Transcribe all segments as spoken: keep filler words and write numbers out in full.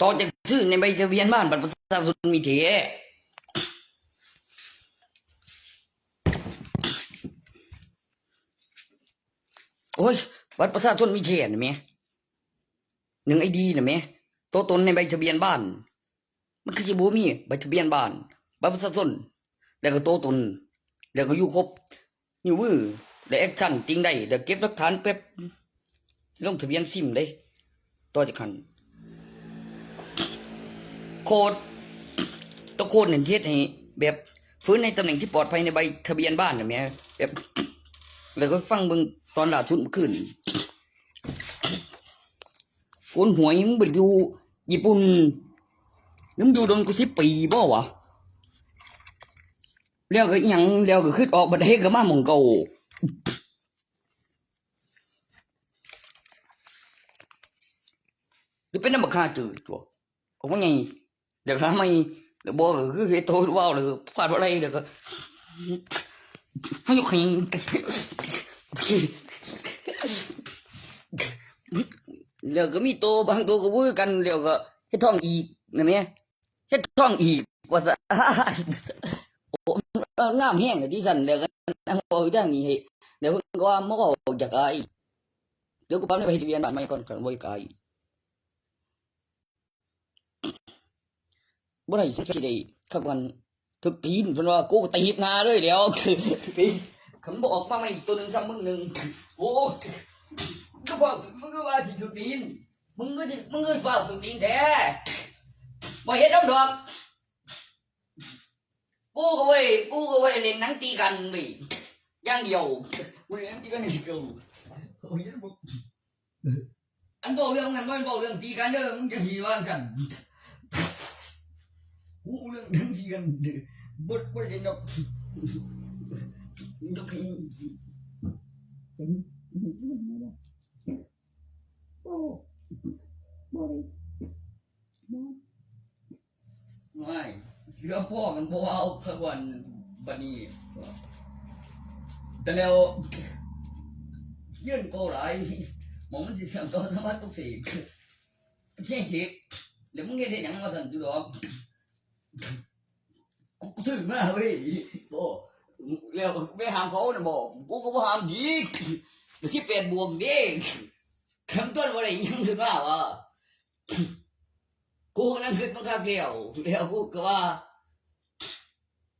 ต่อจากชื่อในใบทะเบียนบ้าน บัตรประชาชนมีแท้ โอ้ย บัตรประชาชนมีแท้นะแม่ หนึ่งไอดีนะแม่ ตัวตนในใบทะเบียนบ้าน มันคือสิบ่มีใบทะเบียนบ้าน บัตรประชาชน แล้วก็ตัวตน แล้วก็อยู่ครบ นิ้วมือ และแอคชั่นจริงได้ แล้วเก็บหลักฐานแป๊บ ลงทะเบียนซิมเลย ต่อจากนั้น โคด ตัวโคดเนี่ยเฮ็ดให้แบบ ฟื้นในตำแหน่งที่ปลอดภัยในใบทะเบียนบ้านนะแม่ แบบ แล้วก็ฟังเบิ่งตอนล่าสุดเมื่อคืน โกนหวย มึงไปอยู่ญี่ปุ่น มึงอยู่โดนกูสิบปีบ่วะ แล้วก็อิหยัง แล้วก็คิดออกบัดใดก็มาหม่องเก่า คือเป็นนำบักห่าจืดตั๊ว ออกมาไง เดี๋ยวหาไม่ เดี๋ยวบอกก็คือเฮ็ดโตเว้า แล้วก็ฟาดบ่ได้ แล้วก็ ให้ยกให้ แล้วก็มีโตบางโตก็บ่คือกัน แล้วก็เฮ็ดท้องอีก นั่นแหละ เฮ็ดท้องอีก ว่าซะ โอ้ งามแฮงเลยที่สั่น แล้วก็นั่งเว้าอยู่ทางนี้ ให้ เดี๋ยวเพิ่นก็ว่ามาเว้าอยากอาย เดี๋ยวกูปั๊มในใบทะเบียนบ้านใหม่ก่อน คันบ่อยากอาย บ่ได้ สิได้ คักวัน ถืกตีน เพิ่นว่า กูก็ตีบหน้าเลยแหล้ว คันบ่ออกมาใหม่อีกตัวหนึ่งซ้ำมึงหนึ่ง โอ้ ก็บอกมึงก็ว่าสิถืกตีน มึงก็สิ มึงก็ฟ้าวถืกตีนแท้ บ่เฮ็ดนำดอก กูก็บ่ได้ กูก็บ่ได้เล่นหนังตีกันเว้ย อย่างเดียว บ่ได้เล่นหนังตีกันอย่างเดียว โอ้ย อันเว้าเรื่องนั้น บ่แม่นเว้าเรื่องตีกันเด้อ มึงจะสิว่าซั่น กูเรื่องหนังตีกันเด้อ บ่ บ่ได้เล่นดอก ดอก โอ้ บ่ได้ บ่ ไม่ เสือพ่อมันบ่เอาขะกวันบัดนี้ แต่แล้ว ยื่นโกหลาย หม่องมันสิเชื่อมต่อสามารถปลุกเสก แค่เฮ็ด แล้วมึงเฮ็ดเฮ็ดหยังว่าซั่นอยู่ดอก กู กูถือมาเว้ย บ่ แล้วไปห้ามเขาน่ะบ่ กูก็บ่ห้ามอีก ก็สิบแปดบวกเด้ คำต้นบ่ได้หยังขึ้นมาว่า กูนั่งคิดมาคักแล้ว แล้วกูก็ว่า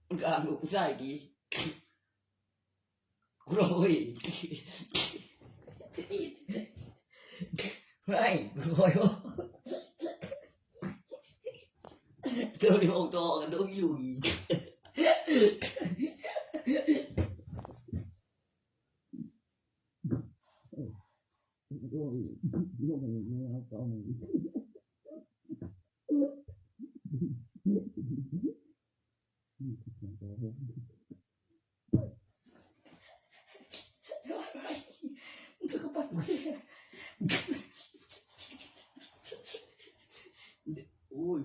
มันก็ห้ามลูกผู้ชายดี กูเลย ไม่ กูคอยว่า เธอเดี๋ยวเอาต่อกันต้องอยู่อีก มึงถือกระเป๋ากูสิ โอ้ย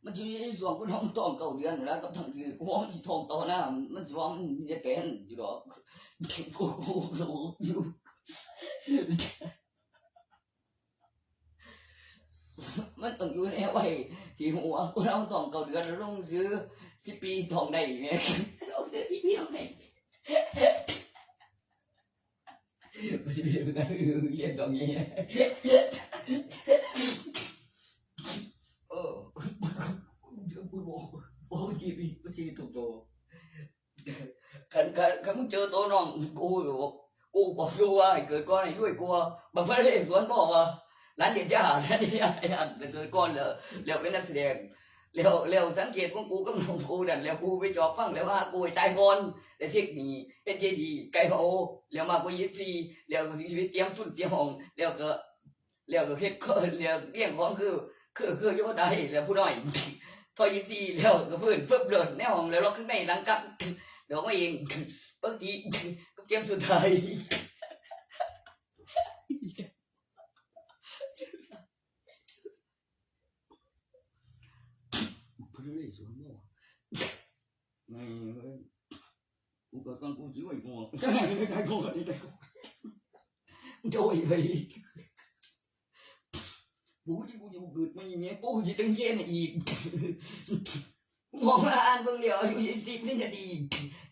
มันจะมีไอ้ส่วนกูท้องต้องเก้าเดือนอยู่แล้ว กับทางที่กูว่ามันสิท้องต่อหน้า มันสิว่ามันจะเป็นอยู่ดอก กู กู กู อยู่ มันต้องอยู่ในวัยที่หัวคนเราต้องเก้าเดือนแล้วลงซื้อ สิบปีต้องได้ไง ลงซื้อ สิบปีต้องได้ เรียนตรงนี้ เออ กูบอก บอกจีบ จีบถูกตัว คัน คัน คันมึงเจอตัวน้องกูอยู่ กูบอกอยู่ว่าให้เกิดก่อนให้ด้วยกว่า บางเพื่อนเล่นสวนบอกว่า ร้านเดียดยา ร้านเดียดยา ให้หันไปเกิดก่อนแล้ว แล้วเป็นนักแสดง แล้ว แล้วสังเกตของกูกับน้องกูนั่น แล้วกูไปจอบฟังแล้วว่ากูไปตายก่อน แล้วเช็คหนี้ เฮ็ดเจดีย์ ไก่เผา แล้วมากูยี่สิบสี่ แล้วก็สิไปเตรียมทุนเตรียมห้อง แล้วก็ แล้วก็เฮ็ด แล้วเลี้ยงของคือ คือ คืออยู่บ่ตาย แล้วผู้น้อย ทอยี่สิบสี่ แล้วก็พื้น ปึ๊บ โลดในห้อง แล้วล็อกข้างในหลังกัก เดี๋ยวมาเอง ปกติ กับเกมสุดท้าย เพิ่นเลยสวนบ่ ไม่เว้ย กูก็ต้องกูสิไว้หัว จะไว้ไป กูที่กูอยู่เกิดมาอีกเนี่ย กูสิตึงเกณฑ์อีก บอกมาอ่านเบิ่งแล้ว อายุยี่สิบนี่จะดี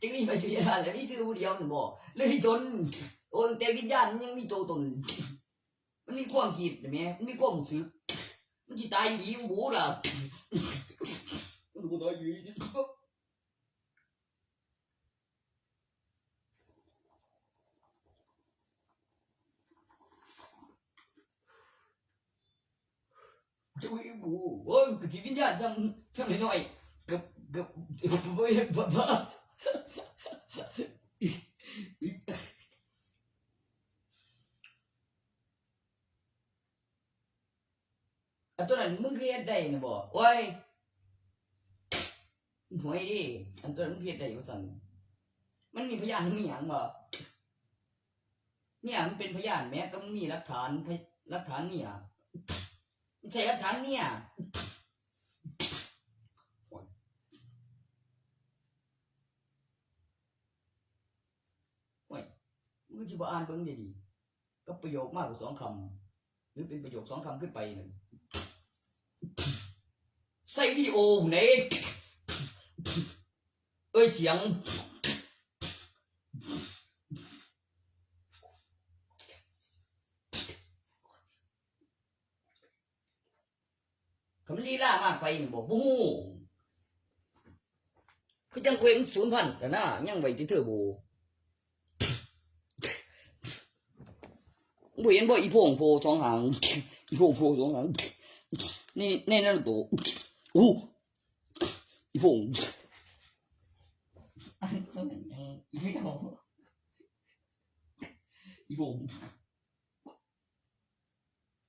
จึงนี่ไปอยู่ยานแล้ว มีชื่อผู้เดียวนี่บ่ เลยจน โอ้ ตั้งแต่วิญญาณมันยังมีตัวตน มันมีความคิดแหม มันมีความรู้สึก มันสิตายอีหลีบ่ล่ะ มันก็บ่ตายอีหลี จะอุ้ยกู โอ้ย มันก็จิตวิญญาณซ้ำ ซ้ำน้อยๆ กับ กับ กับ บ่เห็นบ่ บ่ อันตัวนั้นมึงคือเฮ็ดได้นะบ่ โอ้ย หวยดิ อันตัวนั้นมึงคือเฮ็ดได้ว่าซั่น มันมีพยานมีหยังบ่ เนี่ยมันเป็นพยานแหม ก็มันมีหลักฐาน พย- หลักฐานเนี่ย มันใช้หลักฐานเนี่ย โอ้ย มึงสิบ่อ่านเบิ่งดีๆ กับประโยคมากกว่าสองคำ หรือเป็นประโยคสองคำขึ้นไปนั่น ใส่วิดีโอไหน เอ้ย เสียง คำลีลามากไปนี่บอกบ่ฮู้ คือจังเกวงศูนย์พันแล้วนะ ยังไว้ที่เทอร์โบ บ่เห็นบ่ อีโพงโพสองหาง อีโพงโพสองหาง นี่ นี่นั่นโต อู้ อีโพง อีโพง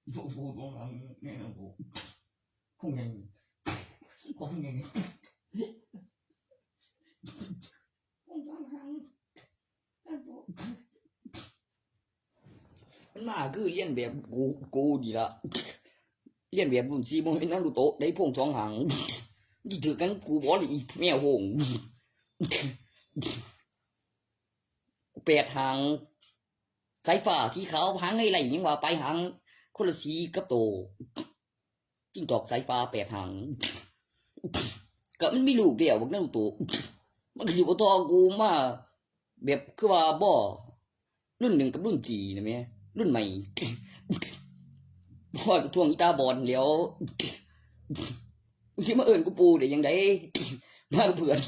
อีโพงโพสองหาง นี่นั่นโต พวกยัง พวกยัง พวกสองหาง มันมาคือเลียนแบบกู กูดีละ เลียนแบบรุ่นสี่ บ่แม่นนารูโตะ ได้โพงสองหาง สิถือกันกูบ่ล่ะ อีแมวโพง แปดหาง สายฟ้า สีขาว หางไฮไลท์ หยังว่าไป หางคนละสีกับโต จิ้งจอกสายฟ้าแปดหาง ก็มันมีลูกแล้ว บักนารูโตะ มันก็สิบ่ต่อกูมา แบบคือว่าบ่ รุ่นหนึ่งกับรุ่นสี่นะแม่ รุ่นใหม่ ฮอดก็ทวงอีตาบอดแล้ว มึงสิมาเอิ้นกูปู่ได้จั่งใด มากับเพื่อน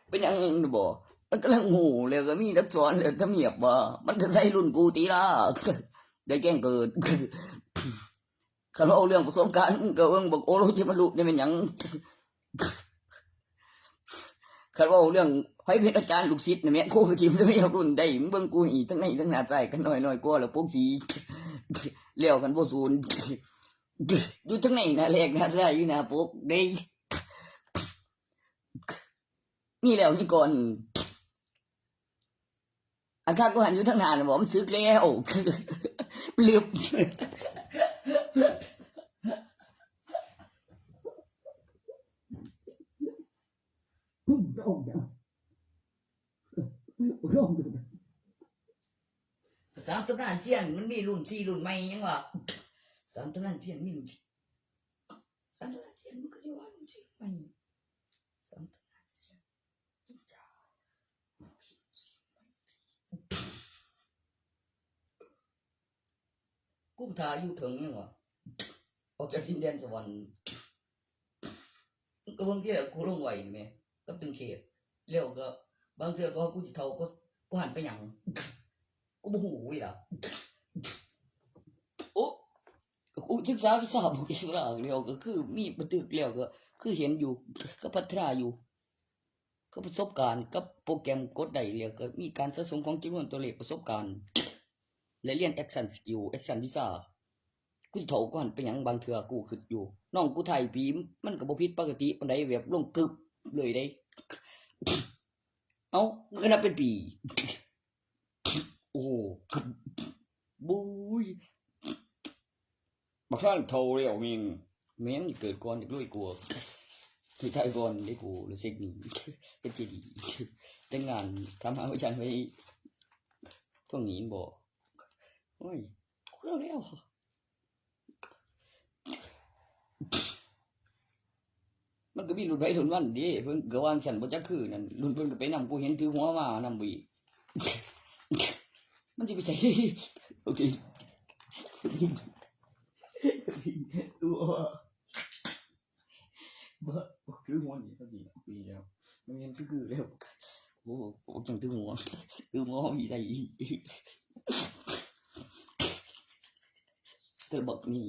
เป็นหยังบ่ มันกำลังโหแล้วก็มีรับสอนแล้วทำเนียบบ่ มันก็ใส่รุ่นกูติล่ะ ได้แจ้งเกิด คันว่าเอาเรื่องประสบการณ์ มึงก็เบิ่งบักโอโรจิมารุนี่แม่นหยัง คันว่าเอาเรื่องไผเป็นอาจารย์ลูกศิษย์นี่แม่น โคคือทีมจะไม่เอารุ่นได้ มึงเบิ่งกูนี่ ทั้งในทั้งหน้าซ้ายกันน้อยๆ กว่าแล้วปกสี แล้วกันบ่ศูนย์ อยู่ทั้งในหน้าแรกหน้าซ้ายอยู่หน้าปกเด้ นี่แล้วนี่ก่อน อันข้าก็หันอยู่ทั้งหน้าน่ะบอกมันสึกแล้ว ลืม สามตำนานเซียนมันมีรุ่นสี่รุ่นใหม่ยังวะ สามตำนานเซียนมีรุ่นสี่ สามตำนานเซียนมันก็จะว่ารุ่นสี่รุ่นใหม่ สามตำนานเซียน กูถ่าอยู่เทิงนี่หว่า ออกจากดินแดนสวรรค์ ก็เบิ่งที่กูลงไว้นี่แม่ กับตึงเขต แล้วก็บางเทื่อก็กูสิเฒ่าก็ กูหันไปหยัง กูบ่ฮู้เว้ยล่ะ โอ้ กูศึกษาวิชาบุคลิกสุราแล้วก็คือมีบันทึกแล้วก็คือเห็นอยู่ ก็พัฒนาอยู่ ก็ประสบการณ์กับโปรแกรมกดได้แล้วก็มีการสะสมของจำนวนตัวเลขประสบการณ์ และเรียน action skill action วิชา กูสิเฒ่าก่อนไปหยัง บางเทื่อกูคิดอยู่ น้องกูถ่ายผีมันก็บ่ผิดปกติปานใด แบบลงกึบเลยเด้ เอ้า มันก็นับเป็นปี โอ้โห บุ้ย บักท่านเฒ่าแล้วแม่ง แม่งเกิดก่อนเด็กรวยกว่า ที่ไทยก่อนได้กูรู้สึกนี่ เป็นเจดีย์แต่งงานทำเอาอาจารย์ไว้ช่วงนี้บอก โอ้ย กูเล่าแล้ว มันก็มีรุ่นไผรุ่นมันเด้ เพิ่นก็ว่าจั่งซั่นบ่จักคือนั่น รุ่นเพิ่นก็ไปนำ กูเห็นถือหัวมานำบ่อีก มันสิไปใส่ โอเค ตัว บ่ บ่คือหัวนี่สักทีนะ ปีแล้ว มันเห็นคือๆแล้ว โอ้โห จังถือหัว ถือหัวมีอะไรอีก แต่บักนี่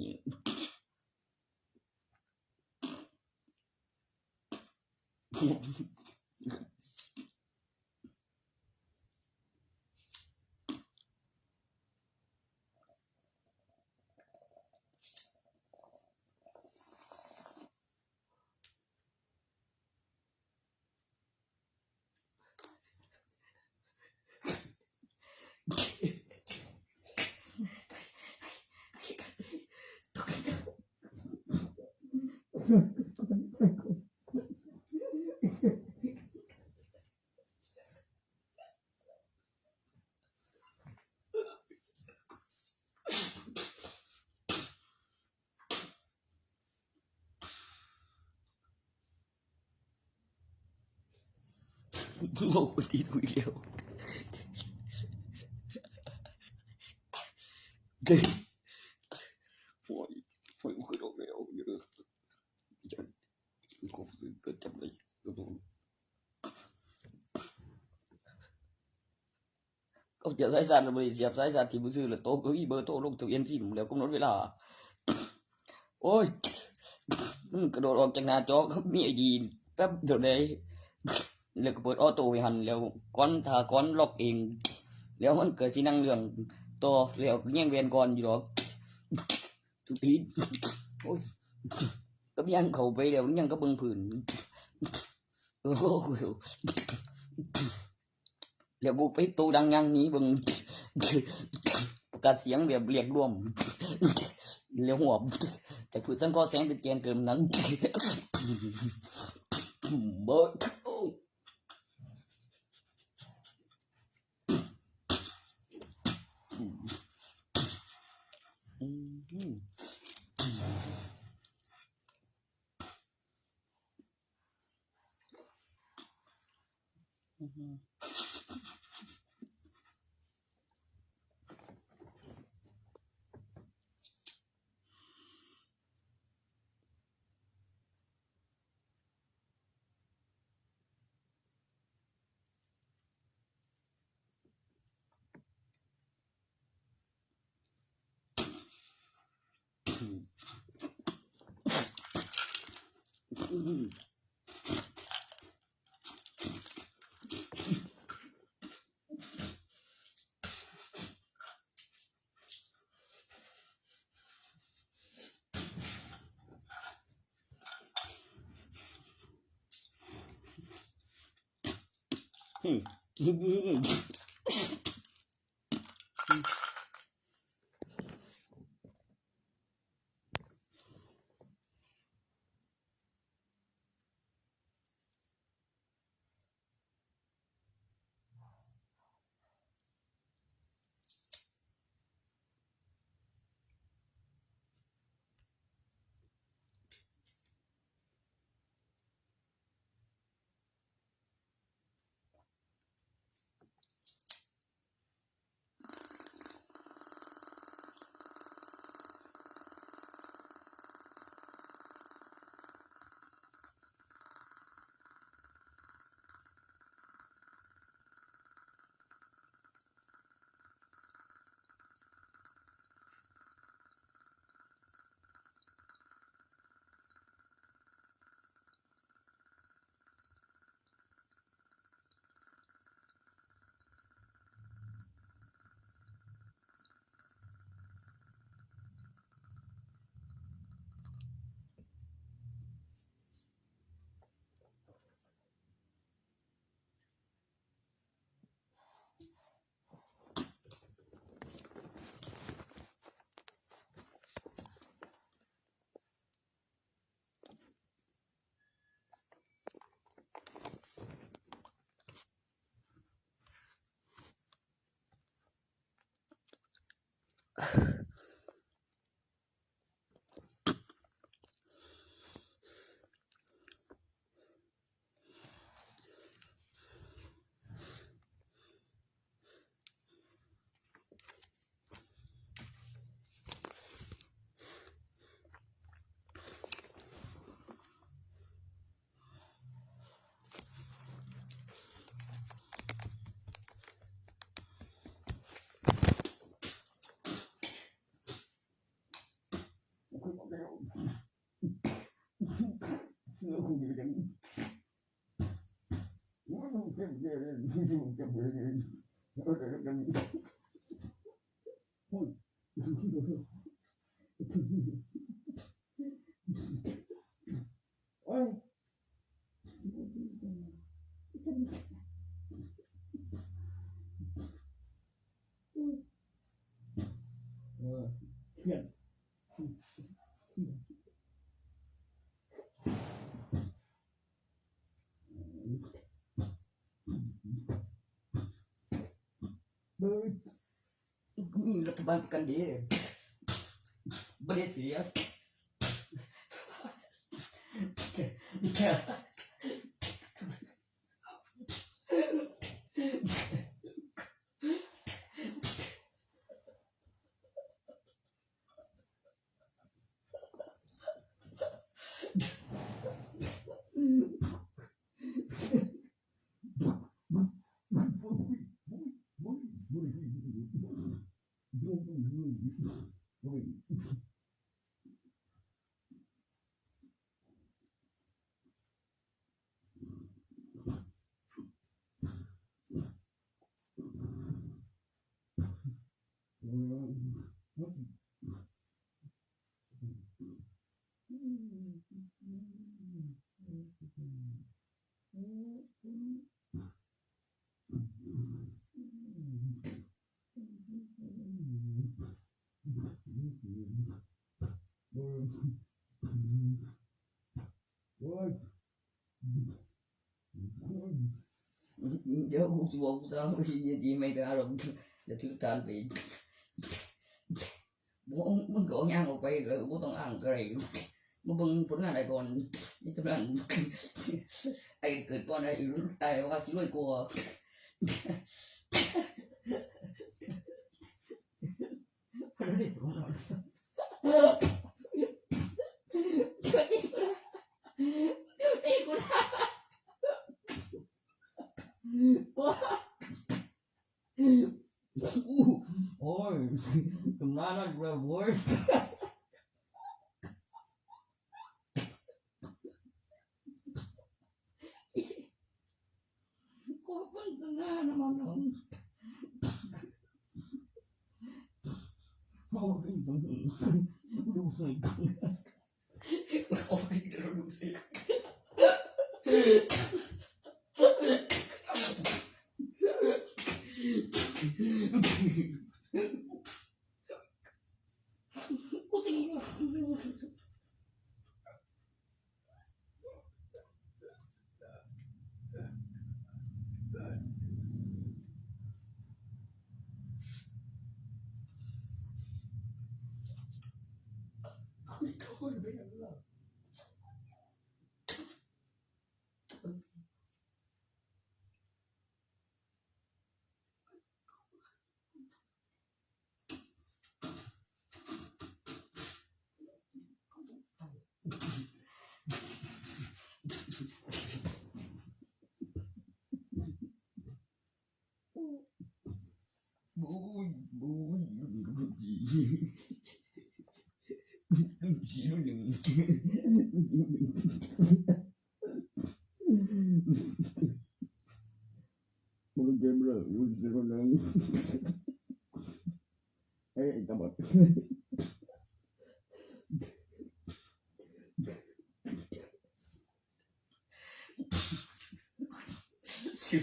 โลกมันติดคุยเดียวเฮ้ย โอ้ย โอ้ย กูคือโดนแล้วเยอะ กูคือเกิดจำเลย ก็เสียบสายชาร์จแล้วบ่ได้เสียบสายชาร์จที่มือถือแล้ว โตก็มีเบอร์โทรลงทะเบียนซิมแล้วกำหนดเวลา โอ้ย มันกระโดดออกจากหน้าจอครับ มีไอดีแป๊บเดียวได้ แล้วก็เปิดออโต้ไว้หั่น แล้วก่อน ถ้าก่อนล็อกเอง แล้วมันเกิดสินั่งเรื่องต่อ แล้วก็แย่งแว่นก่อนอยู่ดอก ทุกที โอ้ย ก็ยังเข้าไปแล้ว ยังก็เบิ่งพื้น โอ้โห แล้วกูไปโตดังยังหนี้เบิ่ง ประกาศเสียงแบบเรียกรวม แล้วหวบ แต่พืชสังเคราะห์แสงเป็นแกนเกิดนั้น เบิด อืม อืม นี่รัฐบาลประกันดี บ่ได้เสีย เดี๋ยวกูสิบอกกูจะเอาไปดีไม่ได้หรอก เดี๋ยวถือตานไป บ่ มึงก็เอาย่างออกไปเลย บ่ต้องอ้างก็ได้ มาเบิ่งผลงานไอ้ก่อน นี่ตำนาน ไอ้เกิดก่อน ไอ้ ไอ้ว่าสิรวยกว่า โอ้ย ตำนานนั่นเลยโว้ย กูเป็นตำนานนะมัน โอ้ย ดูสิ โอ้ย ดูสิ กูจะ บุ้ย บุ้ย รุ่น รุ่นจี รุ่นจี รุ่นหนึ่ง มึงเกมเลย รุ่นจี รุ่นหนึ่ง เอ้ย ไอ้ตำรวจ สิบ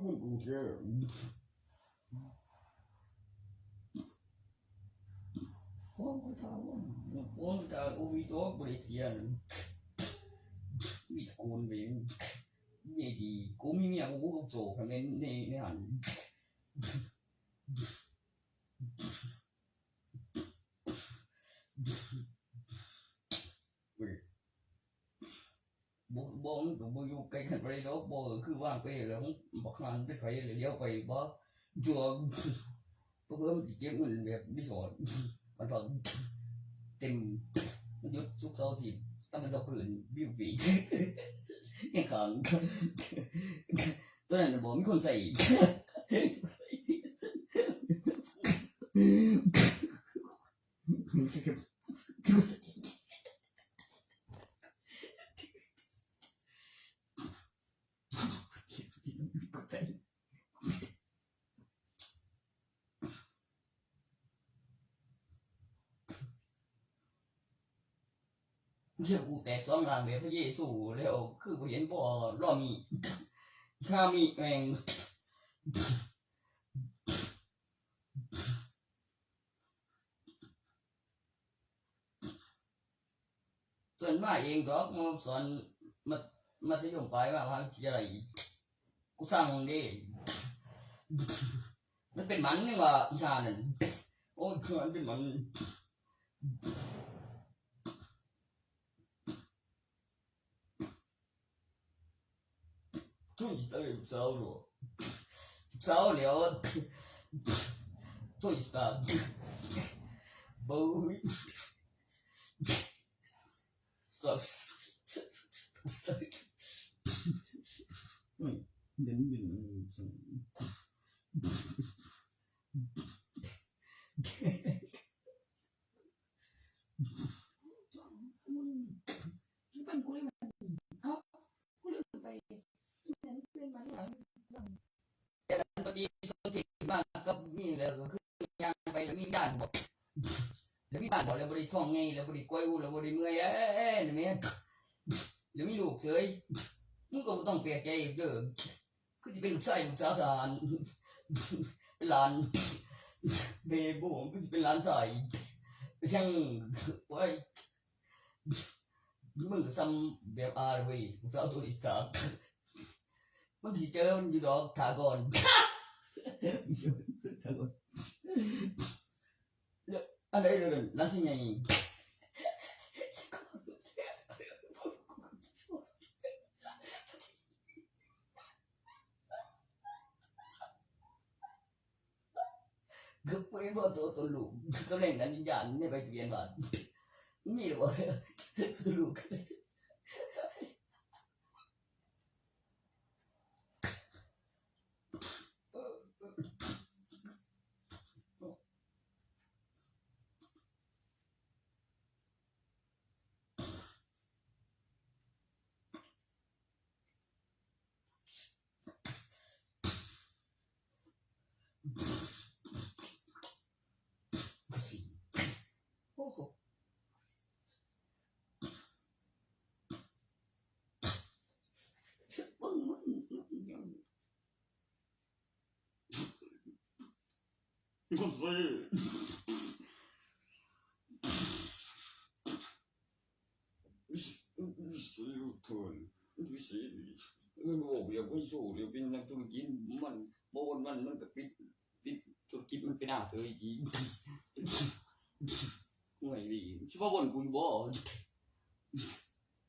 มันกูเชื่อ ผมก็ถามว่าผมก็ถามโอ้ยตัวบริเซียนมีตระกูลเวงมีดีกูมีเมียกูกูโจกันในในในหันเว้ย บ่บ่มันก็บ่อยู่ใกล้กันบ่ได้ดอกบ่ก็คือวางไปแล้วบักห่ามันเป็นไผแล้วเลี้ยวไปบ่จั่วเพื่อมันสิเก็บเงินแบบรีสอร์ทมันพักเต็มมันหยุดศุกร์เสาร์อาทิตย์ถ้ามันเสาร์คืนบิวฟรียังค้างตัวนั้นน่ะบ่มีคนใส่ เชื่อกูแตกสองล่างแบบพระเยซูแล้วคือบ่เห็นบ่รอบนี้ข้ามีแม่ง เพิ่นมาเองดอกมาสอนมัธมัธยมปลายมามหาวิทยาลัยกูสั่งเด้มันเป็นหมันนี่หว่าอีห่านั่นโอ้ยมันเป็นหมันทุยตายลูกสาวเนาะลูกสาวแล้วทุยตายบุ้ย Stop. Stop. อืมเดี๋ยวนี้เป็นอะไรสั่ง มันกูเลยมันเอ้ากูลืมไปอีนั้นเป็นมันหลังหลัง แต่ตอนที่สนทนากับนี่แล้วก็คือย่างไปแล้วมีด่านบอกแล้วมีด่านบอกแล้วบ่ได้ท้องไงแล้วบ่ได้กล้วยอู้แล้วบ่ได้เมื่อยเอ้ยนี่แม่แล้วมีลูกเสยมึงก็บ่ต้องแปลกใจอีกเด้อคือสิเป็นลูกชายลูกสาวทหารเป็นหลานเบโบคือสิเป็นหลานชายช่างโอ้ย มึงก็ซ้ำแบบอาร์เว้ยกูจะเอาตัวอีสตาร์มึงสิเจอมันอยู่ดอกถาก่อนอันไหนเดี๋ยวนั้นนั่นสิไง คือปืนบ่ตัวตัวลูกตัวเล่นนั้นยานในใบทะเบียนบ้านมีหรือบ่ตัวลูกโอ้โหมึงมึงมึงยัง มันบอกเดี๋ยวไปสู้เดี๋ยวเป็นนักธุรกิจมันบ่วันมันมันก็ปิดปิดธุรกิจมันไปหน้าเธออีกห่วยดิชิว่าบ่นกูบ่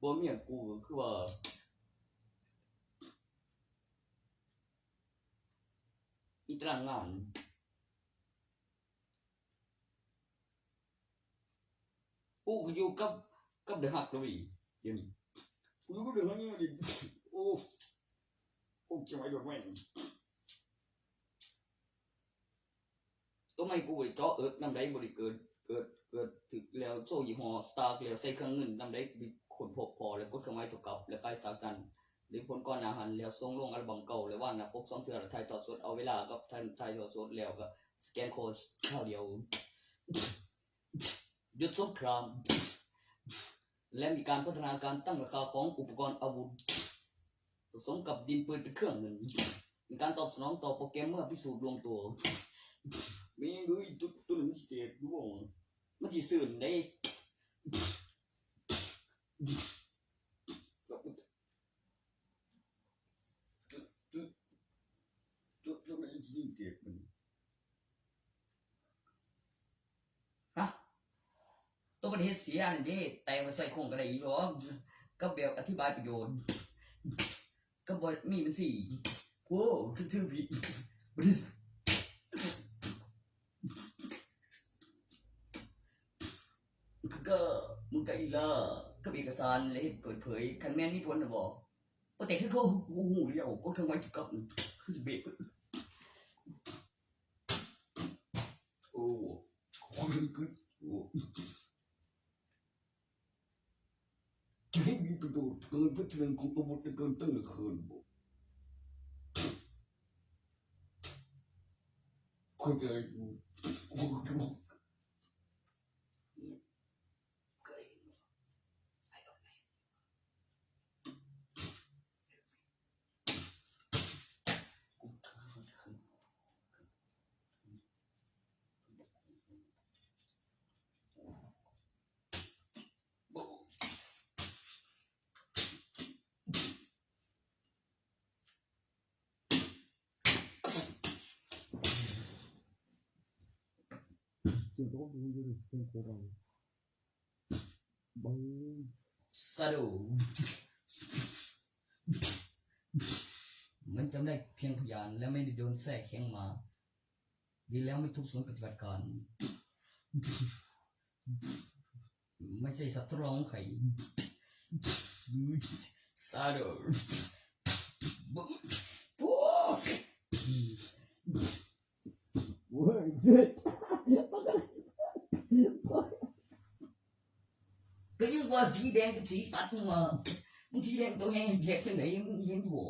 บ่เมียกูก็คือว่าอีตารางงาน โอ้กูอยู่กับกับเดอะฮักเลยเดี๋ยวนี้กูอยู่กับเดอะฮักนี่ดิโอ้โอ้เก็บไว้ดอกไม้ตัวไม่กูบริเจาะเอิกน้ำได้บริเกิดเกิดเกิดถึกแล้วโซ่ยี่ห้อสตาร์แล้วใส่เครื่องเงินน้ำได้คนพบพอแล้วกดเครื่องไม้ตัวกลับแล้วใกล้สักนั้นหรือผลก่อนอาหารแล้วส่งลงอัลบั้มเก่าแล้วว่างนะพบสองเทื่อแล้วถ่ายทอดสดเอาเวลากับถ่ายถ่ายทอดสดแล้วก็สแกนโค้ดข้าวเดียว ยุดสงคราม และมีการพัฒนาการตั้งราคาของอุปกรณ์อาวุธผสมกับดินปืนเป็นเครื่องมือ เป็นการตอบสนองต่อโปรแกรมเมอร์พิสูจน์ดวงตัว มีเอ้ยตัวตัวหนึ่งมันสิแตกดวง มันสิซื่นได้ ตัวตัวตัวตัวมันสิแตกมัน ฮะ ตัวประเทศเสียอันเด้ แต่ว่าใส่โครงก็ได้อยู่หรอก ก็แบบอธิบายประโยชน์ ก็บ่มีมันสิ โว้ คือถือผิด ก็มึงก็อีหล่า กับเอกสารและเหตุเปิดเผย คันแม่นมีผลน่ะบ่ โอ้ แต่คือเขา โอ้โห เดี๋ยวกดเครื่องหมายจุดกับ คือสิเบรก โอ้ โอ้ จะให้มีประโยชน์เกินเพื่อเทรนของอาวุธในเกินตั้งแต่คืนบ่ คุยอะไรกู กู กู เดี๋ยวต้องดูยูนิสเต็มของเรา บัง สะดุ้ง มันจำได้เพียงพยานและไม่ได้โดนแทรกแซงมา ดีแล้วไม่ทุบศูนย์ปฏิบัติการ ไม่ใช่สัตว์ทดลองของใคร สะดุ้ง โอ้ย ก็ยังว่าสีแดงเป็นสีตัดมึงว่า มึงสีแดงตัวไง แดงจังไหน มึงเห็นบ่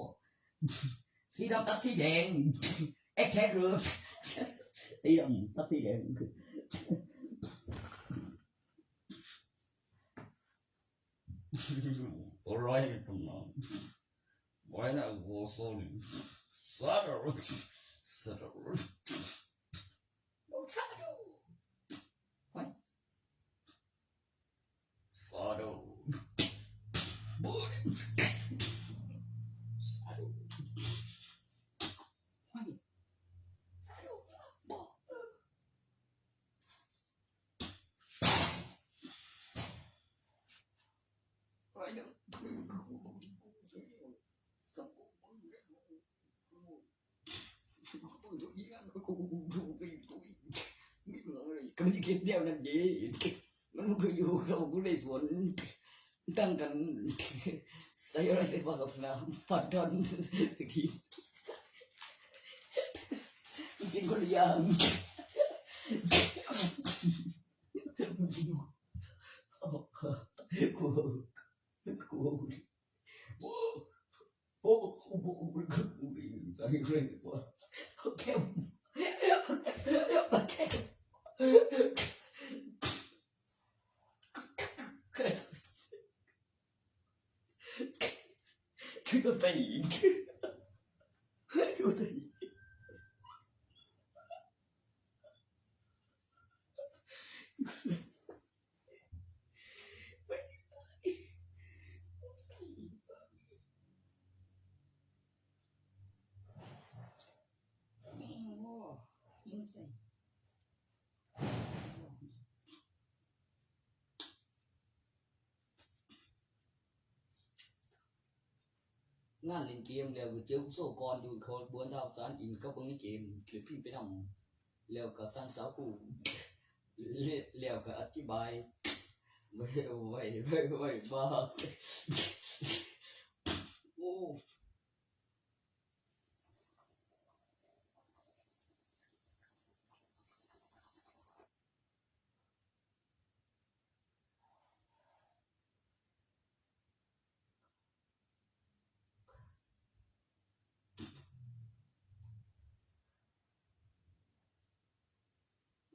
สีดำตัดสีแดง แอคแท็กเลย สีดำตัดสีแดง ตัวร้ายในตำนาน ไว้นะ โกโซลิน ซาดารุ ซาดารุ ซาดารุ ซาดารุ ซาดารุ ก็ไม่ได้คิดเดียวนั่นเด้ มันก็อยู่กับกูในสวน ตั้งกัน ใส่อะไรใส่ผ้ากับน้ำผัดกัน กินคนละอย่าง กู กู โอ้ โอ้ โอ้ โอ้ โอ้ โอ้ โอเค โอเค คือตัวตี คือตัวตี งานเล่นเกมแล้วก็เจอกูโซ่ก่อนอยู่เขาบวนดาวสารอินก็เบิ่งในเกมเดี๋ยวพี่ไปนำแล้วก็สั่งสาวกูแล้วก็อธิบายไว้ไว้ไว้ไว้บ้าโอ้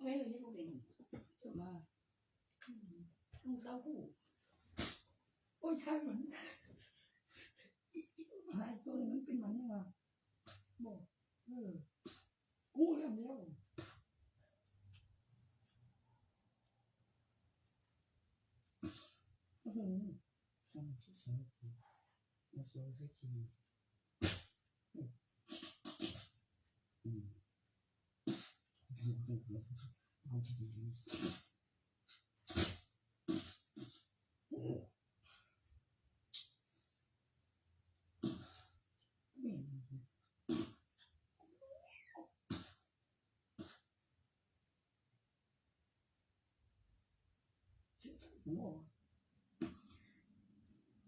ไม่รู้ที่กูเป็นจะมาอืมต้องเศร้าหูโอ้ยใช่มันอีอีตัวหายตัวมันเป็นมันนี่หว่า บอก เออ กูเรื่องเดียว อื้อหือ สองที่สอง อืม อืม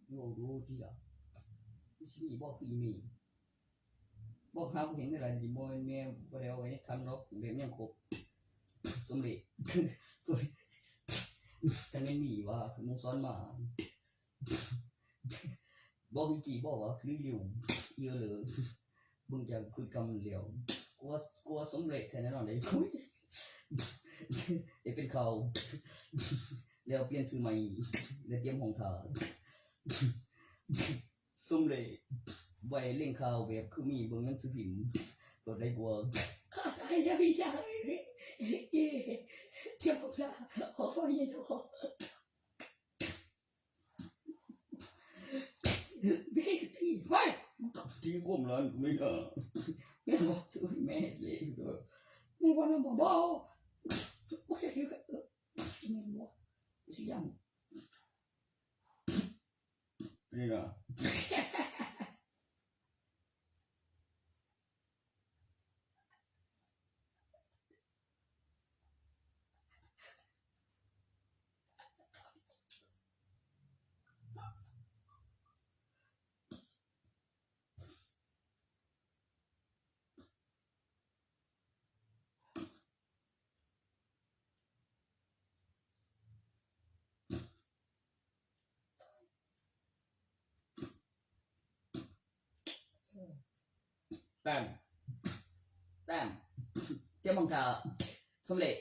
โอ้โห ที่ละ สิมีบอกคืออีเมล บอกหาบ่เห็นอะไร สิบ่แม่นแม่บ่ได้เอาไว้ในคันหรอก แบบยังครบ สมเด็จ สมเด็จ คันแม่นมีว่า หมู่สอนมา บอกวิกิบอกว่า คือเร็ว เยอะเลย เบิ่งจากพฤติกรรมมันแล้ว กูว่า กูว่าสมเร็จแท้แน่นอนเลย ได้เป็นข่าว แล้วเปลี่ยนชื่อใหม่ แล้วเตรียมห้องถ่า สมเร็จ ไว้เล่งข่าวแบบคือมีเบิ่งหนังสือพิมพ์ โลดได้กว่า ข้าตายแล้ว อีหยัง อี เจ้าพระ ขอพระเยซู พี่ พี่ เฮ้ย ตีก้มแล้วไม่ได้ แม่บอกช่วยแม่เลย แม่ว่านะ บ่ บ่ บ่เฮ็ดคือ เออ แม่นบ่ สิย่าน นี่นะ แต้ม แต้ม เตรียมมองกา สำเร็จ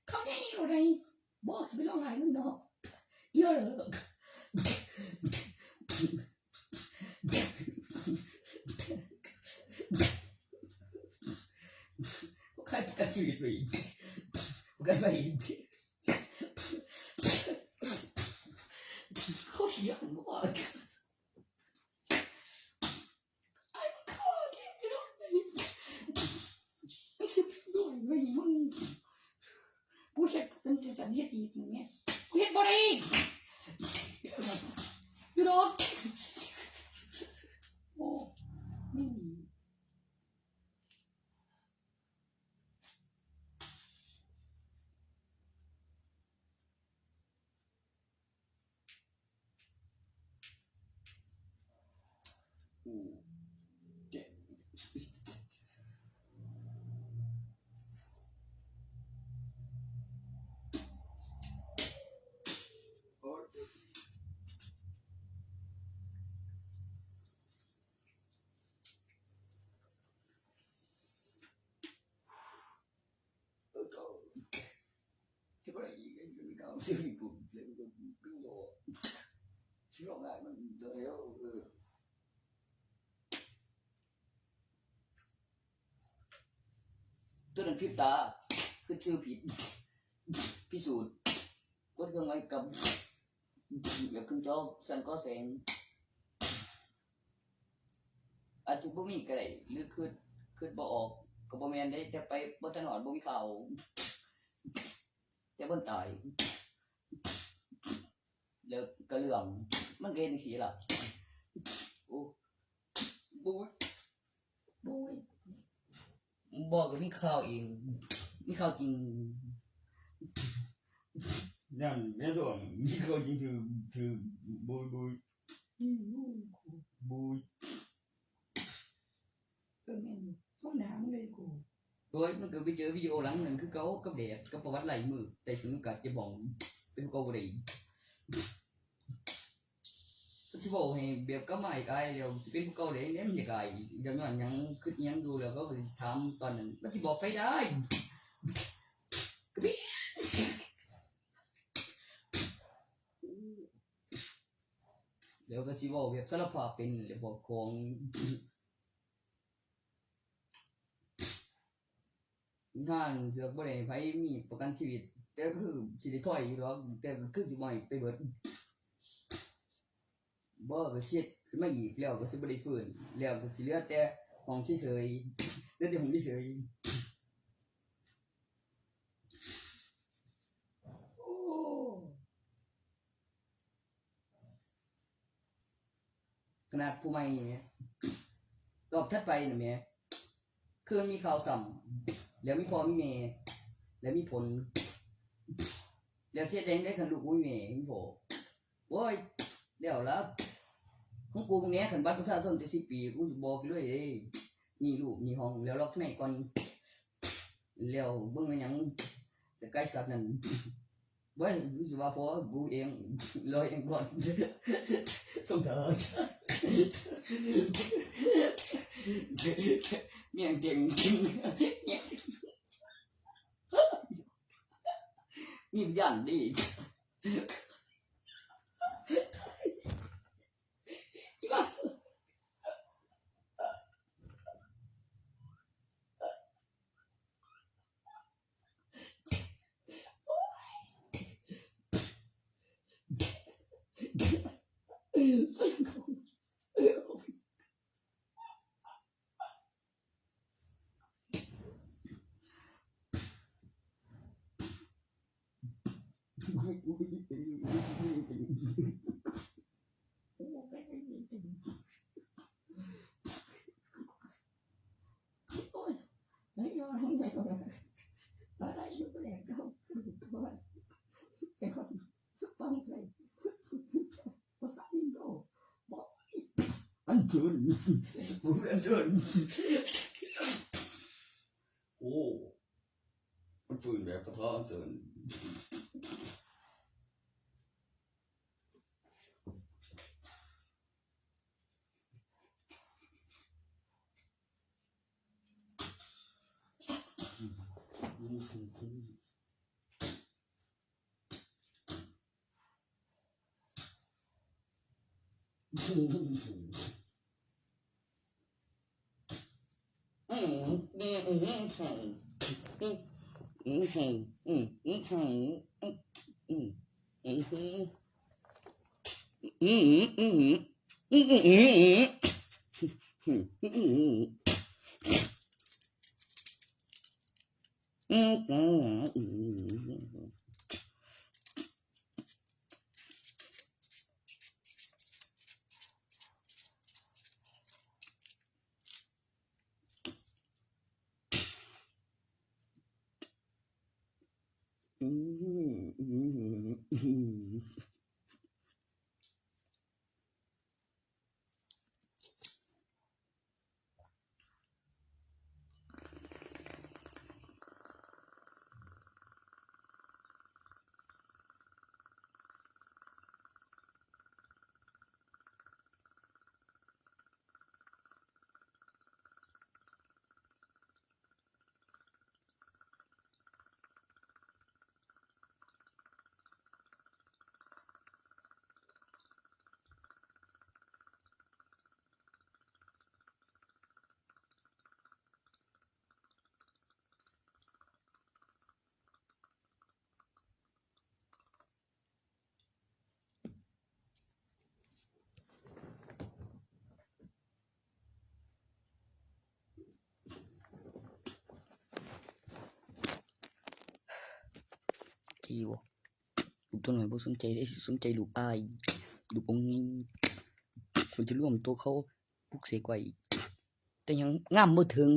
เขาใหญ่อยู่ไหน บอกสิไปลองหลายมันเนาะ เยอะเลย ใครประกันชีวิตไปอีก ประกันไปอีก เขาเขียนว่า ไอ้มันฆ่าแกไม่ได้ มันสิเป็นด้วยไหมมึง กูเฮ็ดเป็นจังซั่นเฮ็ดอีกมึงเนี่ย กูเฮ็ดบ่ได้ อยู่ดอก โอ้ อืม อืม เจ๋ง โอ้ย เออ ก็ เฮ็ดบ่ได้อีก ไอ้เจ้านี่ก็เอาเรื่องนี้กูเล่นก็ กูก็ สิร้องไห้มันโดนแล้ว เออ ตัวนั้นพริบตา คือชื่อผิด พิสูจน์ กดเครื่องหมายกลับ อยากขึ้นจอสั่นก็แสง อาจจะบ่มีก็ได้ หรือคิด คิดบ่ออก ก็บ่แม่นเด้ แต่ไปบ่ทันฮอด บ่มีข่าว แต่เพิ่นตาย แล้วก็เรื่อง มันก็เฮ็ดจั่งซี้ล่ะ โอ้ บุ้ย บุ้ย บอกก็มีข่าวเอง มีข่าวจริง นั่นแม่นตัว มีข่าวจริง ถือ ถือ บุ้ย บุ้ย บุ้ย เออ แม่นอยู่ ห้องน้ำเลยกู โอ้ย มันก็ไปเจอวิดีโอหลังนั้นคือเก่า กับแดด กับประวัติลายมือ แต่สนุกกัดจะบ่อง เป็นเก่าบ่ได้ มันสิบอกให้แบบกลับมาอีกอาย เดี๋ยวสิเป็นผู้เก่าได้ เนี่ยมันอยากอาย เดี๋ยวย้อนหยัง คิดหยังอยู่ แล้วก็สิถามตอนนั้น มันสิบอกไปได้ กระเบียน แล้วก็สิเว้าแบบสารภาพเป็น แล้วบอกของ งานเสือกบ่ได้ให้ไผมีประกันชีวิต แต่คือสิได้ถอยอยู่ดอก แต่ก็คือสิบ่ให้ไปเบิด บ่ก็เช็ดขึ้นมาอีก แล้วก็สิบ่ได้ฟื้น แล้วก็สิเหลือแต่ห้องเฉยๆ เหลือแต่ห้องเฉยๆ โอ้ ขนาดผู้ใหม่เนี่ย รอบถัดไปน่ะแหม คือมีข่าวซ้ำ แล้วมีพ่อมีแม่ แล้วมีผล แล้วสิเฮ็ดจั่งใด๋คันลูกบ่มีแม่มีพ่อ โอ้ย แล้วล่ะ ของกูพวกเนี้ย คันบัตรประชาชนแต่สิบปี กูสิบอกเลยเด้ มีลูกมีห้อง แล้วล็อกในก่อน แล้วเบิ่งว่าหยัง แต่ไกลสัตว์นั่น เว้ย กูสิว่าพอกูเอง ลอยเองก่อน สงสาร เมียงเก่ง มีย่านดี อันเชิญ อันเชิญ โอ้ มันฟืนแบบกระท้อนเสิน ดีบ่ ลูกตัวน้อยบ่สนใจเด้ สนใจลูกอ้าย ลูกองค์ใหญ่ คนจะรวมตัวเขาปลุกเสกไว้ แต่ยังงามบ่ถึง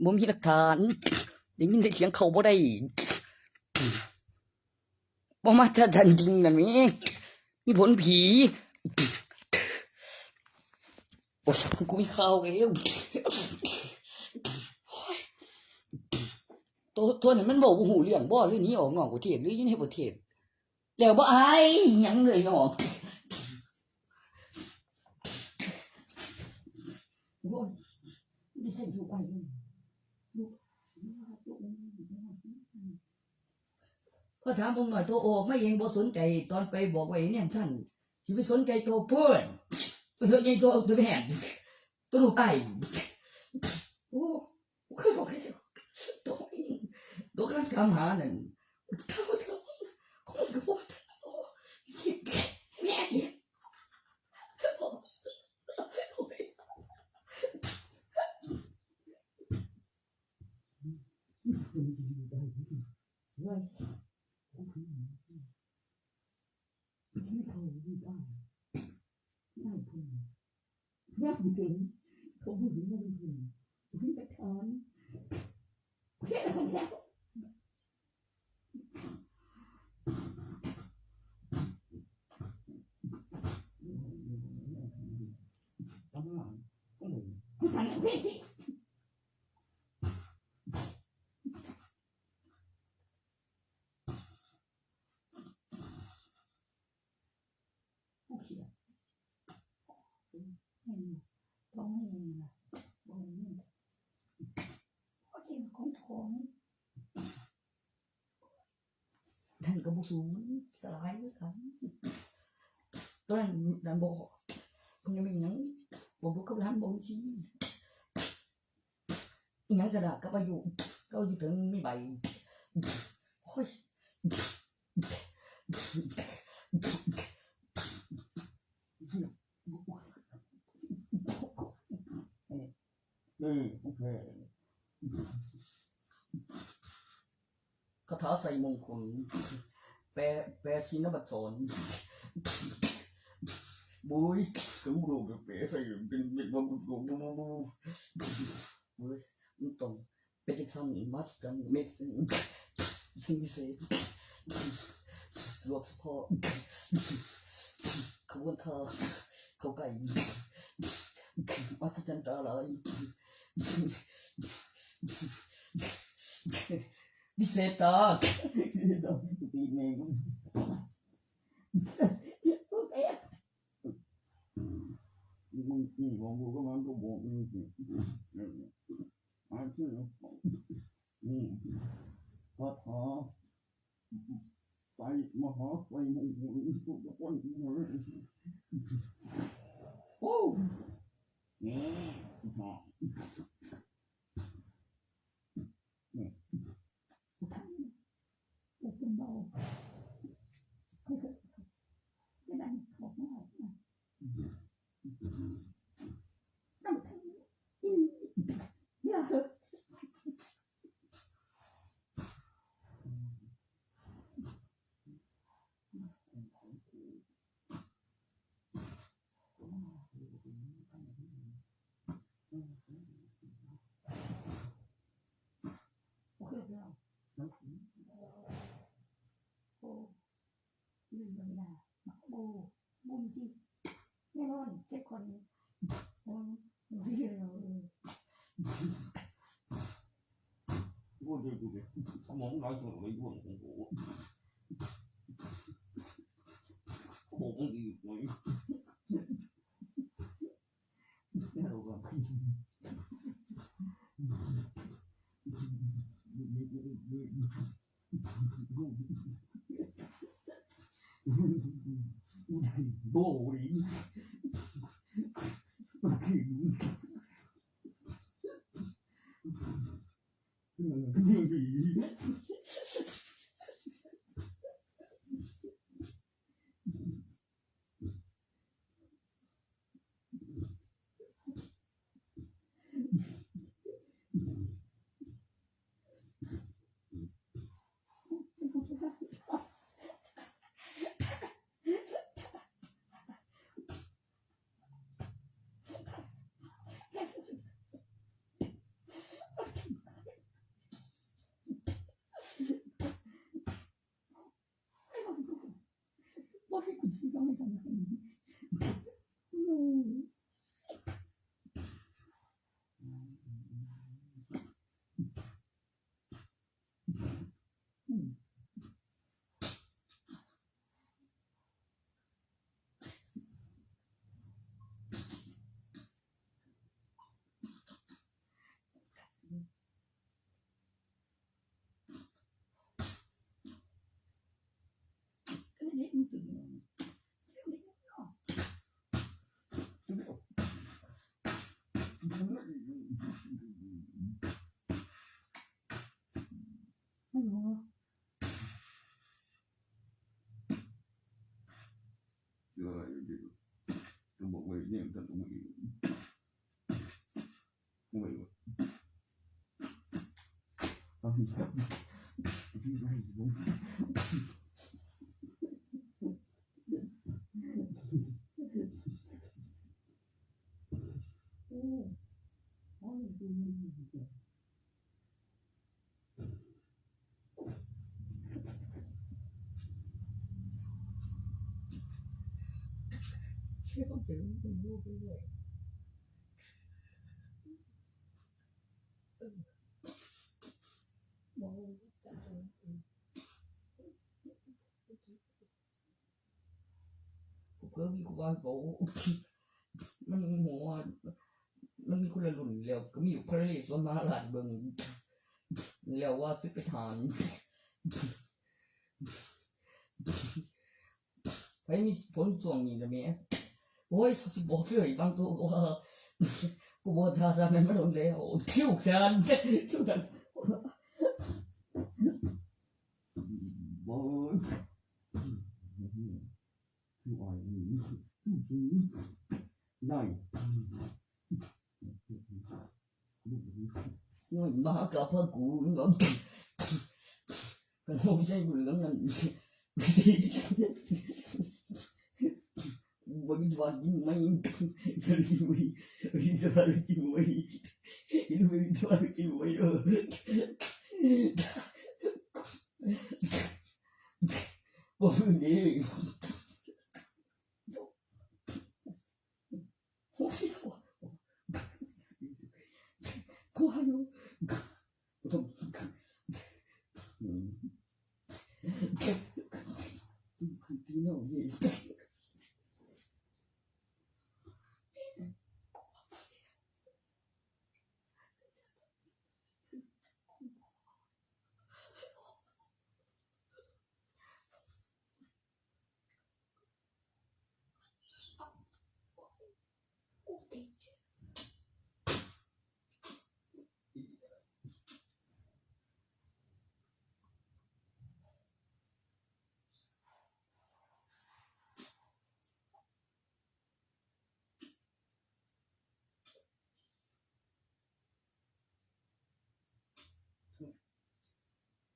บ่มีหลักฐาน ได้ยินแต่เสียงเข้าบ่ได้ บ่มาตรฐานจริงนะแม่ มีผลผี โอ้ย กูมีข่าวแล้ว ตัว ตัวนั้นมันเว้าบ่ฮู้เรื่องบ่ หรือหนีออกนอกประเทศ หรืออยู่ในประเทศ แล้วบ่อายหยังเลยเนาะ โอ้ย ไม่ใช่ลูกอ้ายเลย ลูก ลูก ลูก ก็ถามองค์น้อยตัวออกมาเองบ่สนใจ ตอนไปบอกไว้เนี่ยท่าน สิไปสนใจตัวเพิ่น ตัวใหญ่ตัว ตัวแม่น ตัวลูกอ้าย โอ้ โอเค โอเค ตัว ตัวกำลังถามหานั่น โอ้ย โอ้ย โอ้ย โอ้ย ผู้เขียน เห็นบ่ บ่มีนะ บ่มี โอเค ของของ ท่านก็บ่สูง สลายคือกัน ตอนนั้นนั่นบอก มันยังมีหยัง บอกลูกกับหลานบอกสิ อีหยังจะด่ากับอายุ กับอายุถึงมีใบ โอ้ย นี่ โอเค คาถาไสยมงคล แปล แปลชินบัตรสอน บุ้ย ถึงบุรุษแปลใส่เป็น เป็น เป็น บุ้ย มันต้องเป็นจังซั่น มหัศจรรย์ Amazing สิ่งพิเศษ สะดวกเฉพาะ ขบวนท่า เข้าใกล้ มหัศจรรย์ตาลาย วิเศษตา ตีแม่ง มึงนี่ของกูก็มันก็บอกมึงสิ อาชื่อ อืม คาถา ไสยมหาไสยมงคล ทุกคน โอ้ เนี่ย หอม เนี่ย เป็นเบา ไม่ได้ บอกไม่ออกนะ อย่าเถอะ โอเค โอเค โอ้ ยืนธรรมดา โอ้ บุญจริง แน่นอน เช็คคน อืม เออ กูจะดูดิ สมองน้อยจังเลย กู โอ้โห โอ้โห มันดีเลย โบย ก็บอกว่าเนี่ยท่านองค์เององค์เอง เพิ่มมีครูบาบอกมันหัวมันมีคนละรุ่นแล้วก็มีพระนเรศวรมหาราชเบิ่งแล้วว่าสิไปทาน ไผมีผลช่วงนี้นะแม่ โอ้ย สิบอกเลยบางตัวว่า กูบ่ทาสารนั้นมาโดนแล้ว คิวแขนคิวแขน โอ้ย คิวอ่อนนี่ ได้ มากับพระกูเนาะ กันบ่ใช่กูแล้วนั่น บ่มีทวารกินไหม บ่มีทวารกินไหม บ่มีทวารกินไหม เออ บ่มี โอ้ย กูว่าอยู่ กูต้อง อืม กูคือพี่น้องเอง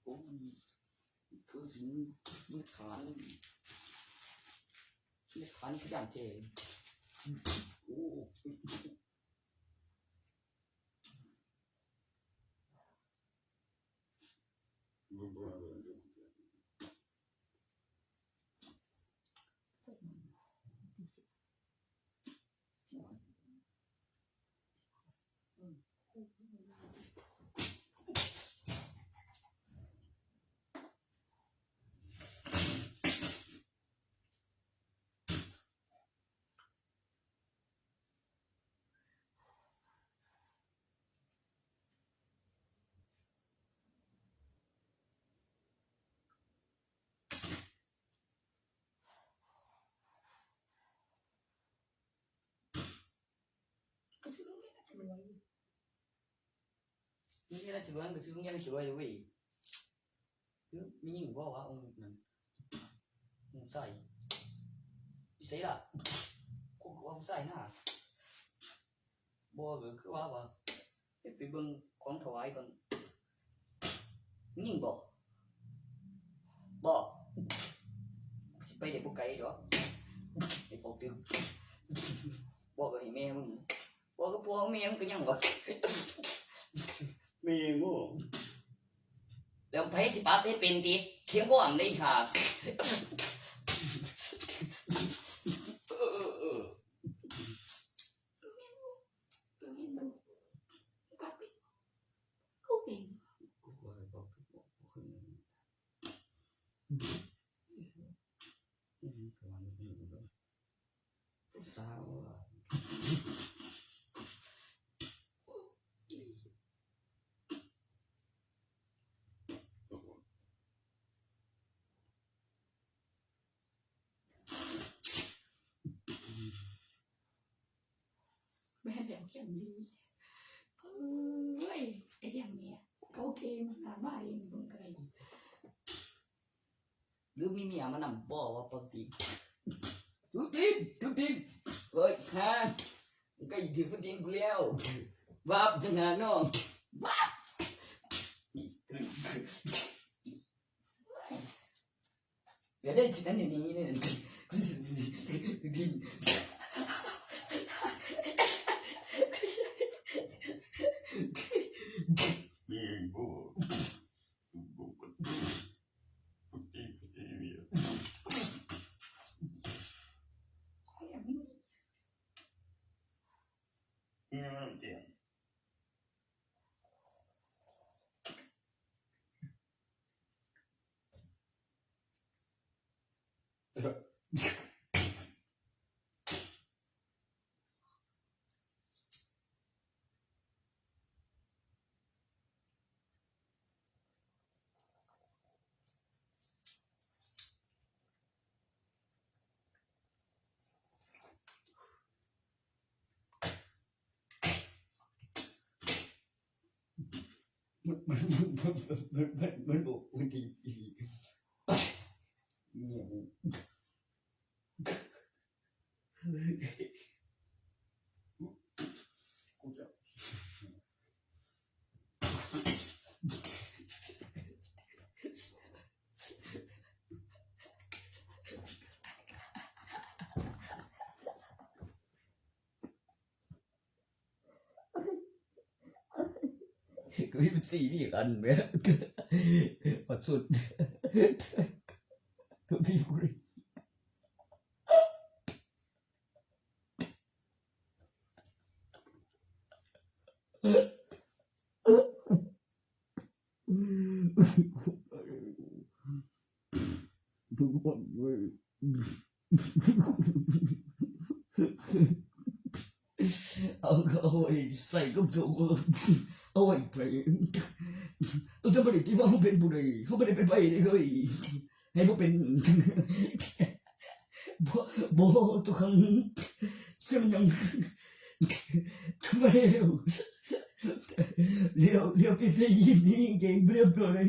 โอ้ย คือสิมีฐาน มีฐานขยันเท โอ้ ก็ซื้อโรงเรียนน่าจะรวยอยู่ โรงเรียนน่าจะรวย ก็ซื้อโรงเรียนน่าจะรวยเลยเว้ย คือมีหญิงบอกว่าองค์นั้น องค์ใส่อีใส่ล่ะ กูก็ว่าผู้ใส่น่ะ บ่ ก็คือว่า ว่า เฮ็ดไปเบิ่งของถวายก่อน ยิงบ่ บ่ สิไปได้บ่ไกลดอก ไอ้พวกตึก บ่ ก็ให้แม่มึง บ่ ก็พ่อแม่มึงก็ยังบ่ แม่งโง่ แล้วไผสิปรับให้เป็นติ เสียงบ่อำได้อีห่า เออ เออ เออ เออ แม่นบ่ เออ แม่นบ่ กูปรับเป็นบ่ กูเป็นบ่ กูว่าให้บอก บอก บอก ผู้สาวอะ แม่นแล้วจังดี เอ้ย ไอ้เสียงเมีย เขาเกมมันกะบ้าเองเบิ่งไกล หรือมีเมียมานำบ่ว่าปกติ ทุกทีนทุกทีน เฮ้ยฮะ มันก็อยู่ที่พุทธินกูแล้ว วับจังหาน้อง วับ เดี๋ยวได้ชิ้นนั้นอย่างนี้เนี่ย นี่โอ้ มันมันมันมันมันมันบอกว่าดีอีหลีเนี่ย กูจะ กูมีเป็นสี่นี่อีกอันไหม ปัดสุด ทุกทีกูเลย ทุกคนเว้ย เอา เอาไว้ใส่กับตัว เอาไว้ไป เอา จะบ่ได้คิดว่าเขาเป็นผู้ใด เขาบ่ได้เป็นไผเด้เฮ้ย ให้บ่เป็น บ่ บ่ ทุกครั้ง ซึ่งมันยัง ทำไม เดี๋ยว เดี๋ยว เดี๋ยวไปได้ยินนี่เก่งเรียบร้อย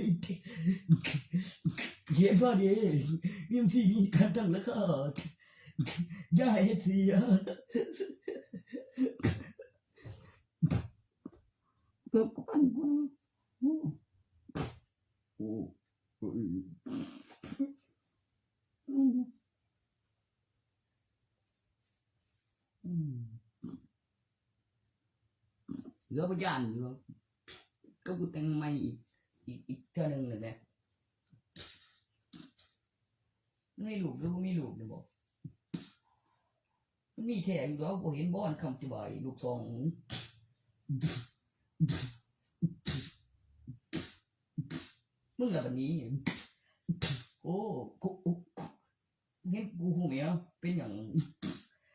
เขียนว่าเนี่ย มี มีการตั้งราคา อย่าให้เสีย เกือบพันคน โอ้ โอ้ โอ้ย อืม อืม เหลือบ่ย่านอยู่ ก็กูแต่งใหม่อีก อีก อีกเทื่อหนึ่งเลยแหม มันมีลูกหรือบ่มีลูกเนี่ยบอก มันมีแท้อยู่ดอก บ่เห็นบ่ อันคำอธิบายลูกสอง มึงล่ะบัดนี้ โอ้ กู กู เห็นกูฮู้แหม เป็นหยัง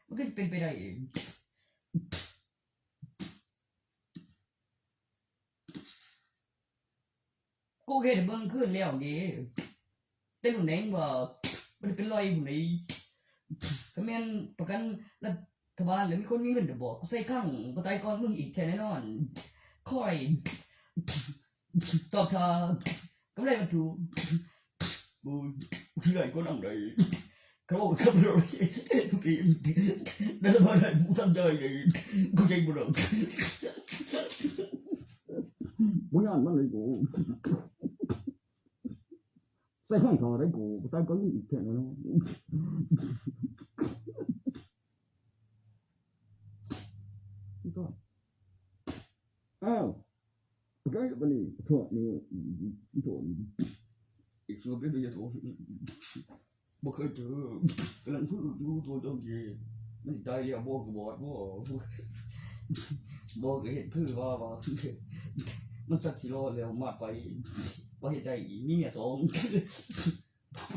มันก็สิเป็นไปได้ กูเฮ็ดให้เบิ่งคืนแล้วเด้ แต่รุ่นแดงว่าบ่ได้เป็นรอยอยู่ไหน ถ้าแม่นประกันรัฐบาลแล้วมีคนมีเงินก็บอก กูใส่ครั้งบ่ตายก่อนมึงอีกแท้แน่นอน คอย ตอบถ้ากำไรมันถูก กู กูสิได้ก็นำได้ เขาบอกคำเดียว ทุกที รัฐบาลให้กูทำใจเลย กูเก่งบ่ดอก บ่ย้านมันเลยกู ใส่ข้างคอได้กู ใส่ก็มีอีกแค่นั้นเนาะ นี่ก็ อ้าว ก็บัดนี้ โทษนี่ โทษ อีกส่วนเป็นอย่าโทษ บ่เคยเจอ กำลังพูดอยู่ตัวเจ้าเย่ มันตายแล้ว บ่คือบอด บ่ บ่ก็เห็นคือว่า ว่า มันจักสิรอดแล้ว มาไป บ่เฮ็ดได้อีก มีเมียสอง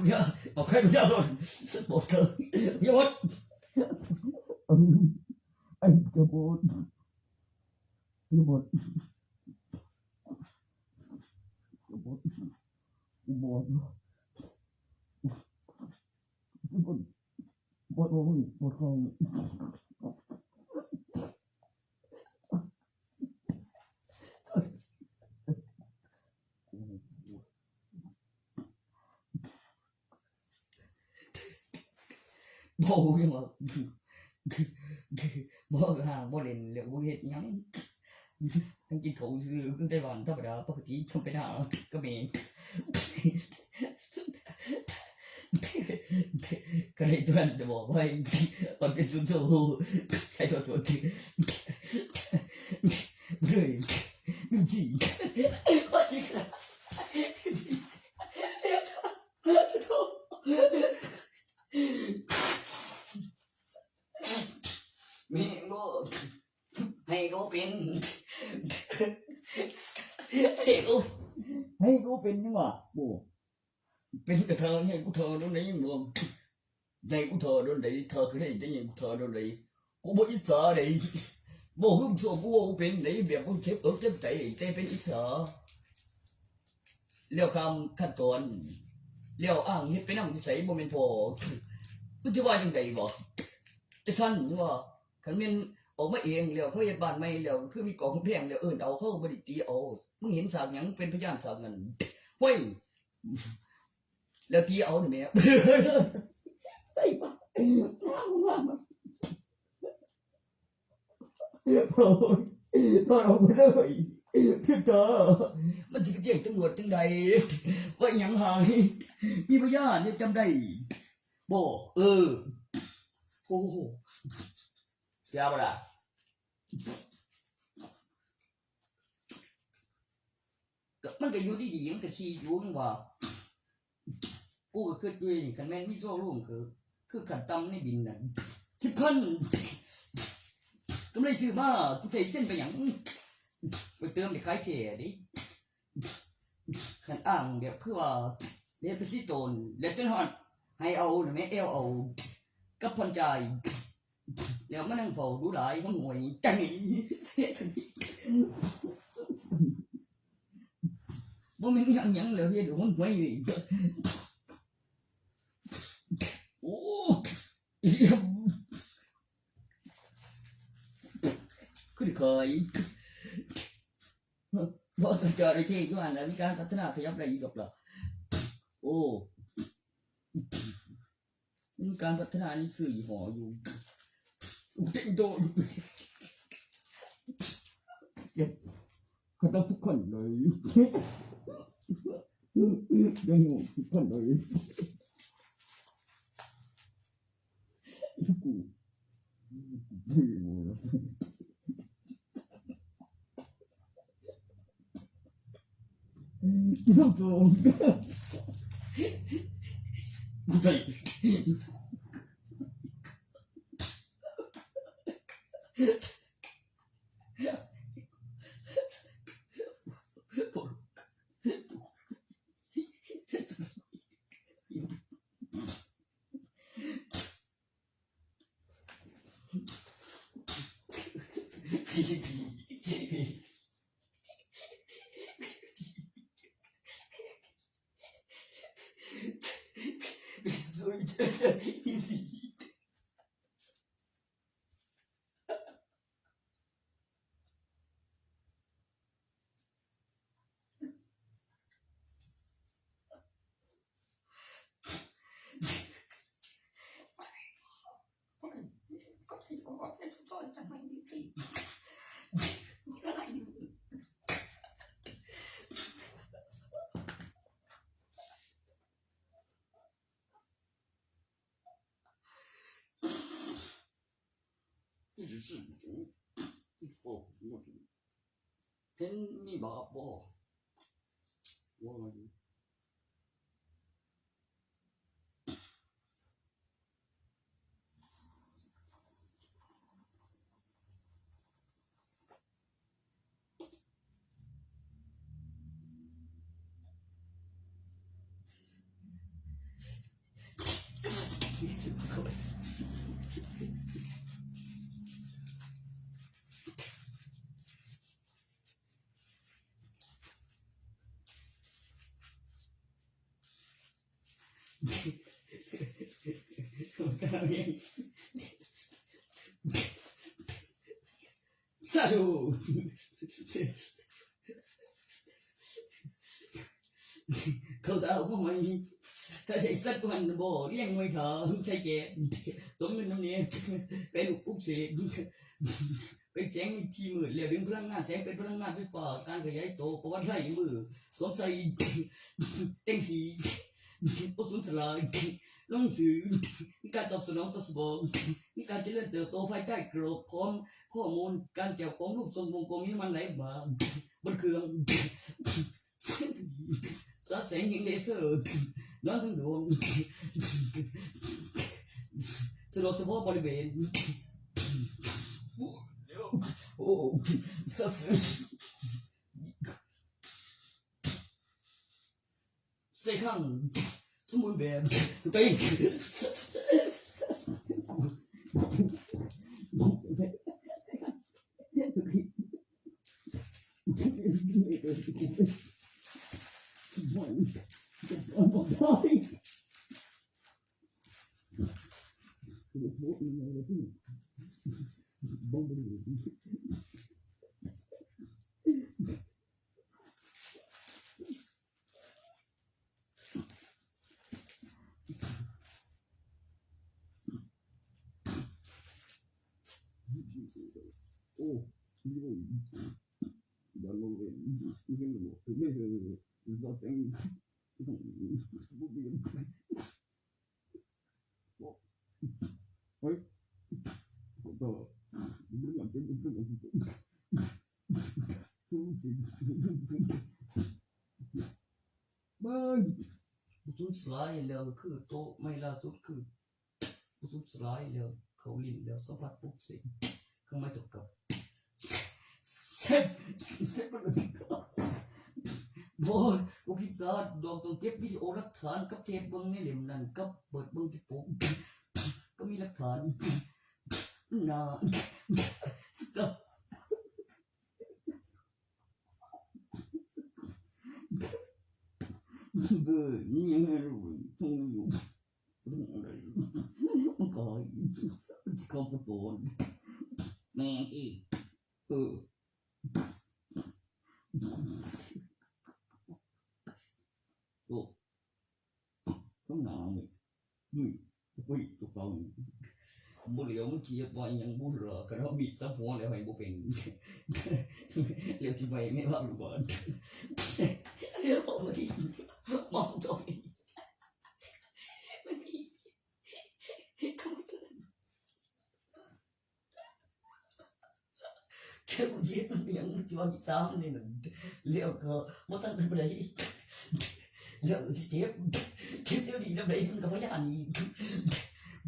อย่า เอาใครมาอย่าโดน บ่เถอะ อย่าหมด ไอ้เจ้าบอด อย่าหมด อย่าหมด อย่าหมด บ่ บ่ บ่ บ่ บ่ กู บ่ฮู้หยังว่า บ่ห่างบ่เล่นแล้วบ่เฮ็ดหยัง นั่งกินข้าวซื่อคือไต้หวันธรรมดา ปกติทำไปหน้าก็แม่น ก็เลยตัวนั้นจะบอกว่า มันเป็นซุนโซฮู ใครตัวตัว เลย จริง แม่งบ่ ให้กูเป็น ให้กู ให้กูเป็นนี่หว่า โอ้ เป็นกระเทย ให้กูเทยโดนไหนยังบ่ ให้กูเทยโดนไหน เทยคือได้ ได้ยังกูเทยโดนไหน กูบ่อิจฉาได๋ บ่ฮึมโซกูว่ากูเป็นได๋ แบบกูเจ็บเอิกเจ็บใจ แต่เป็นอิจฉา แล้วข้ามขั้นตอน แล้วอ้างเฮ็ดไปนำนิสัยบ่แม่นพอ มึงสิว่าจั่งใด๋บ่ จั่งซั่นว่า คันแม่นออกมาเองแล้ว เขาเฮ็ดบ้านใหม่แล้ว คือมีกองแพงแล้ว เอิ้นเอา เขาบ่ได้ตีเอา มึงเห็นฉากหยัง เป็นพยานฉากนั้น ห้วย แล้วตีเอานี่แหม ได้ปะ โอ้ย ถอดออกมาเลย คือเธอ มันสิไปแจ้งตำรวจจั่งใด๋ ว่าอิหยังหาย มีพยานเนี่ย จำได้บ่ เออ โอ้โห เสียบ่ล่ะ ก็มันก็อยู่ดีๆ มันก็ขี่อยู่ มันว่า กูก็คิดอยู่นี่ คันแม่นมีโชว์รูม คือ คือขั้นต่ำในบินนั่น สิบคัน กำไรซื้อมา กูใช้เส้นไปหยัง ไปเติมไปขายแท้เด้ คันอ้างแบบคือว่า เฮ็ดไปสิโตน แล้วจนฮอด ให้เอาน่ะแม่ แอวเอา กับผ่อนจ่าย แล้วมานั่งเฝ้าดูหลาย มันห่วยจัง บ่แม่นหยังหยังแล้ว เฮ็ดให้มันห่วย โอ้ คือเคย บ่ต้องจอดไอ้ที่อยู่หั่นน่ะ มีการพัฒนาขยับได้อยู่ดอกล่ะ โอ้ มีการพัฒนานี่ซื้อยี่ห้ออยู่ เต็มโตอยู่ เขาต้องทุกคนเลย ยังงงทุกคนเลย กู กูได้ เห็นมีบาปบ่ ว่าไง สาธุ เขาจะเอาพวกมัน ถ้าใส่สัตว์ก็มันบ่เลี้ยงหน่วยเถาใส่แก่สมเงินน้ำเนี่ยไปลูกปุ๊กเสกไปแสงในที่มืดแล้วดึงพลังงานแสงเป็นพลังงานไฟฟ้าการขยายโตประวัติไล่มือสวมใส่เต็งสีโอสุนสลายลงสื่อมีการตอบสนองต่อสมองมีการเจริญเติบโตภายใต้กรอบของข้อมูลการเกี่ยวของรูปทรงวงกลมมีน้ำมันไหลมาบนเครื่อง สาดแสงยิงเลเซอร์ย้อนทั้งดวงสะดวกเฉพาะบริเวณโอ้สับสนเซคังสมบูรณ์แบบเต็ง เบิ่ง ผู้สุดสลายแล้วคือโตะไม่ล่าสุดคือผู้สุดสลายแล้วเขาลิ้นแล้วสัมผัสปุ๊บเสร็จเครื่องไม้ตกกับเสร็จเสร็จมันเลยก็โอ้ยโอพิดาดอกต้องเก็บวิดีโอหลักฐานกับเทปเบิ่งในเล่มนั้นกับเปิดเบิ่งที่ปกก็มีหลักฐานนะ เบอร์นี่ยังไงรู้ทรงอยู่ทรงอะไรมันก็ที่เขาประกอบแม่งอีกเออโอ้ต้องหนาวเลย อืมอุ้ยตัวเก่านี่บ่เหลียวมันเขียดว่าอิหยังบุญเหรอคันว่ามีดสับหัวแล้วให้บ่เป็นแล้วที่ไปไม่ว่าหรือบ่โอ้ยมองตรงนี้มันมีแค่กูเจ็บมันยังมันจะว่ามีดสามนี่นั่นแล้วก็บ่ทันเป็นไรแล้วก็สิเจ็บเจ็บเดี๋ยวนี้แล้วไหนมันก็พยานอีก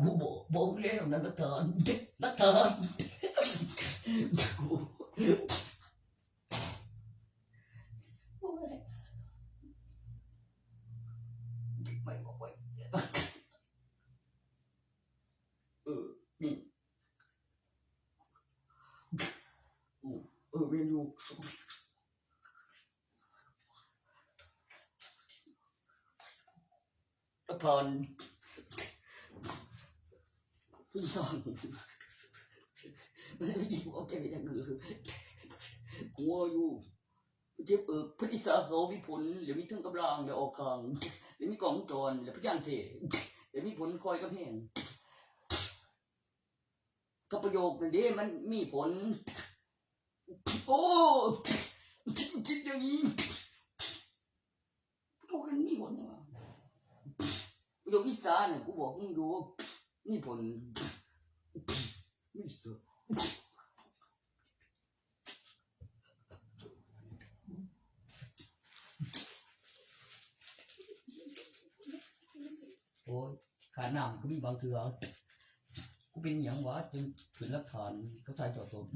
กูบอกบอกแล้วนะหลักฐานหลักฐานกูไม่บอกไปเออนี่อืมเออเมนู ประธานผู้สร้างมันไม่ยิงออกจากอย่างอื่นกลัวอยู่เจ็บเอิกพฤติสาเขามีผลหรือมีเทิงกำลังหรือออกคางหรือมีกองจรหรือพยานเทหรือมีผลคอยกับแหงกับประโยคนั่นเด้มันมีผลโอ้คิดอย่างนี้ พวกกันมีผลนะวะประโยคอีสานเนี่ยกูบอกมึงดูมีผลมีสุดโอ้ยขาดน้ำก็มีบางเทื่อกูเป็นหยังวะจนถึงหลักฐานเขาถ่ายทอดสด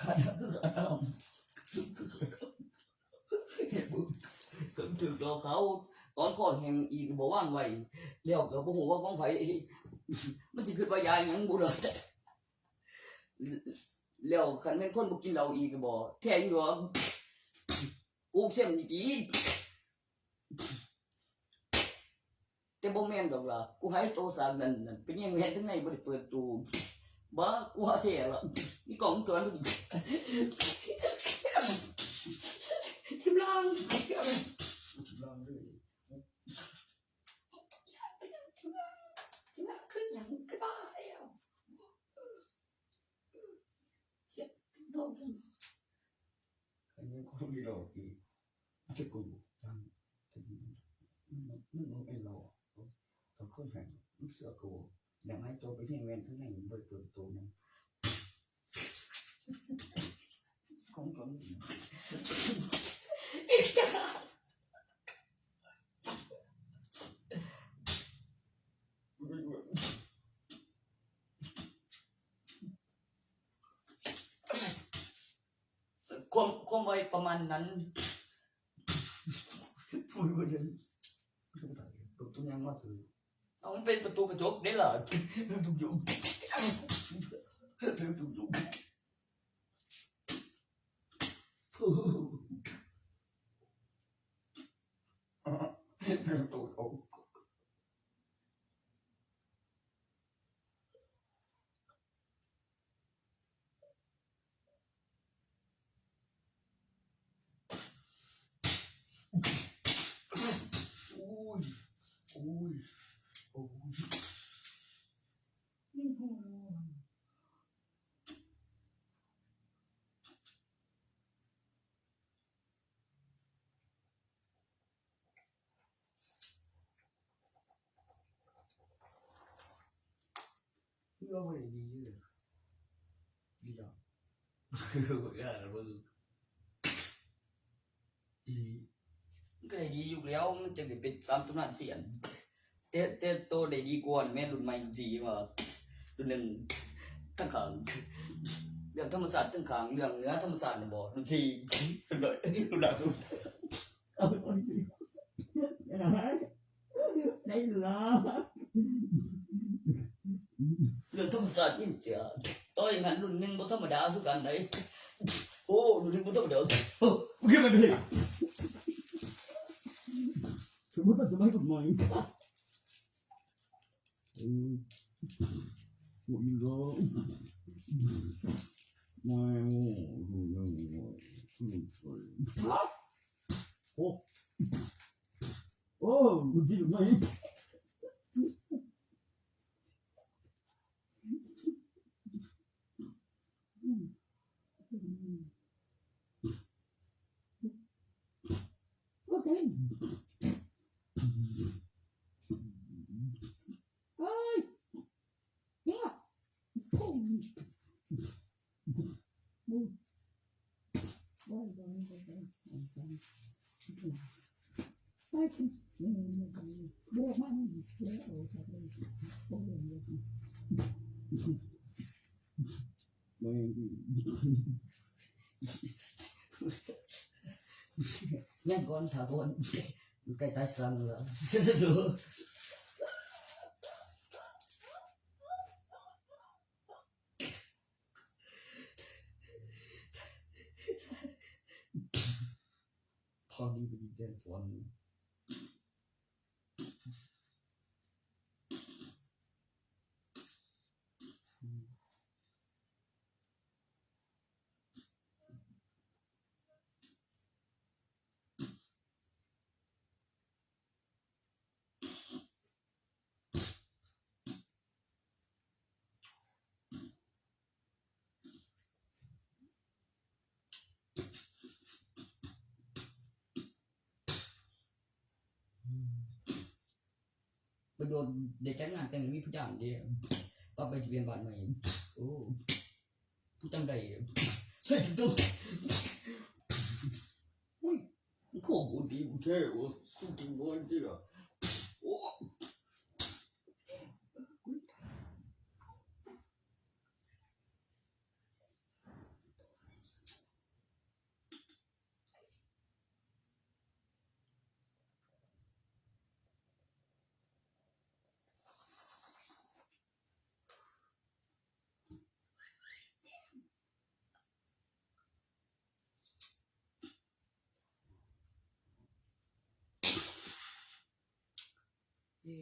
ขันคือขันเอาเห็นบ่เกิดถือดอกเขาตอนข้อแห้งอีกบ่ว่างไว้แล้วก็บ่ฮู้ว่าของไผมันสิคิดว่ายาหยังบุล่ะแล้วคันแม่นคนบ่กินเหล้าอีกก็บ่แท้อยู่ดอกกูเสียมนี่ติ แต่บ่แม่นดอกล่ะ กูหายโตสากนั่นนั่น เป็นหยังแม่นถึงในบ่ได้เปิดตู้ บ่ กูหาแท้ล่ะ มีกล้องวงจรปิด ทิมลาง Không đi đâu thì chắc cũng tăng. Nó nó cái lò. Tôi không phải lúc xưa cô để ngay tôi với thiên nguyên thế này với tôi tôi này. Không có. Không không phảiประมาณนั้น. Vui quá đấy. Tôi tôi nhang mắt rồi. Ông bên tôi cái chốt đấy là tôi dùng. Tôi dùng. Ui, ui, ui. Yo, what are you? You know. Yeah, well,อีหลี มันก็ได้ดีอยู่แล้ว มันจะได้เป็นสามตำนานเสียน แต่แต่โตได้ดีกว่าแม่นรุ่นใหม่รุ่นสี่ว่า รุ่นหนึ่งทั้งข้าง เรื่องธรรมศาสตร์ทั้งข้าง เรื่องเหนือธรรมศาสตร์น่ะบ่ รุ่นสี่ รุ่นหน่อย รุ่นหลัง เอาไปคนเดียว ได้เหรอ เรื่องธรรมศาสตร์นี่เจ๋อ ต่ออย่างนั้นรุ่นหนึ่งบ่ธรรมดาคือกันได๋ โอ้ รุ่นหนึ่งบ่ธรรมดา โอ้ มึงคิดอะไรผิด สมมุติว่าสมัยกฎหมาย อืม โอ้ อีกแล้ว โอ้ โอ้ โอ้ กูดีไหม โอเค เฮ้ย เนี่ย โอ้ย โอ้ย โอ้ย โอ้ย โอ้ย โอ้ย ยังก่อน ถ้าก่อน ใกล้ตายสั่งแล้ว พอดีไปดีแดนสวน ประโยชน์ได้จัดงานแต่งมีผู้จ้างเด้ ปรับไปทะเบียนบ้านใหม่ โอ้ ผู้จ้างได้ ใส่ถุง อุ้ย โคตรดีแท้วะ สุดยอดจริงอ่ะ โอ้ เย้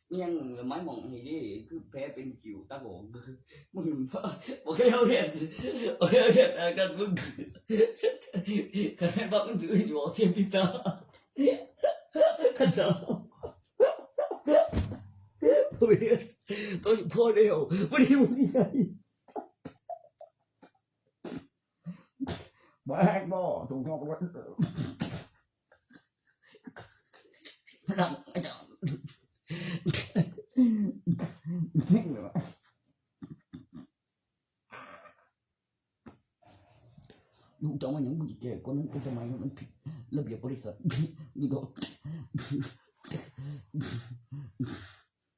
เ ยังไม้หม่องให้ดิ คือแพ้เป็นจิ๋วตาบอด มึงบ่เคยเอาเห็น บ่เคยเอาเห็นอาการมึง ขนาดว่ามึงถืออยู่เสียงกีตาร์ ขันเสา โอ้ย ตัวพ่อเดียว วันนี้มึงที่ไหน บ่แฮกบ่ ถูกต้องเลย พลังอาจารย์ ลูกเจ้ามันยังบ่แก่ คนนั้นเป็นทำไมมันผิดระเบียบบริษัท นี่ดอก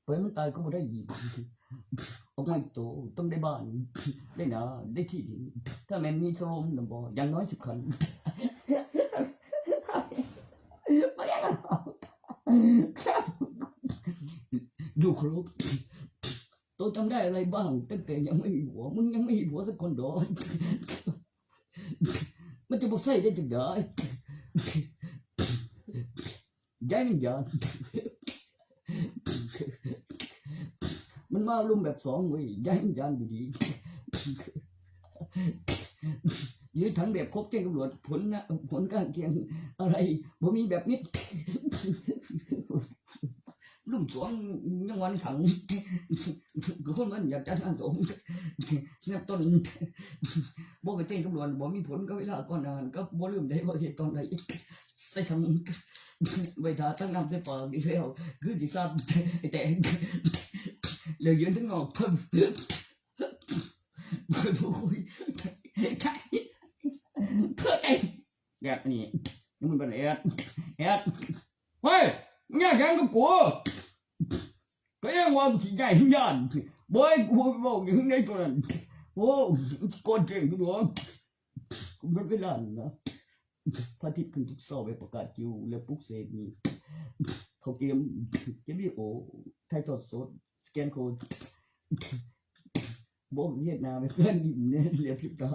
ไปมันตายก็บ่ได้อีก ออกมาอีกโต ต้องได้บ้าน ได้นา ได้ที่ดิน ถ้าแม่นมีโชว์รูมนำบ่ อย่างน้อยสิบคัน อยู่ครบ โตจำได้อะไรบ้าง ตั้งแต่ยังไม่มีผัว มึงยังไม่มีผัวสักคนดอก มันจะบ่ใช่ได้จังได๋ ย้ายวิญญาณ มันมาอารมณ์แบบสองเว้ย ย้ายวิญญาณอยู่ดี อยู่ในถังแบบครบแจ้งตำรวจ ผลนะ ผลข้างเคียงอะไร บ่มีแบบนี้ ลุ่มสองยังวันขัง คือคนมันอยากจัดงานศพ สนับต้น บ่ไปแจ้งตำรวจ บ่มีผลกับเวลาก่อนหน้านั้น ก็บ่ลืมได้ว่าเฮ็ดตอนใด ใส่ถัง ไว้ท่าตั้งน้ำใส่ปากอีกแล้ว คือสิซาดไอ้แตก แล้วยืนทั้งนอก เพิ่น เพิ่นบ่คุย เพิ่นไอ้ แบบนี้ นี่มันเป็นแอด แอด เฮ้ย มึงอยากหยังกับกู ก็ยังว่ามึงสิย้ายวิญญาณ บ่ให้กูเว้าหยังในตัวนั้น โอ้ มึงสิกดเก่งกูดอก กูบ่มีเวลานะ พระอาทิตย์ขึ้นทุกเช้าไปประกาศคิว และปลุกเสกนี่ เข้าเกม เกมวิดีโอ ถ่ายทอดสด สแกนโค้ด บอกเวียดนามไปเพื่อนยิ้มเนี่ย เรียบพริบตา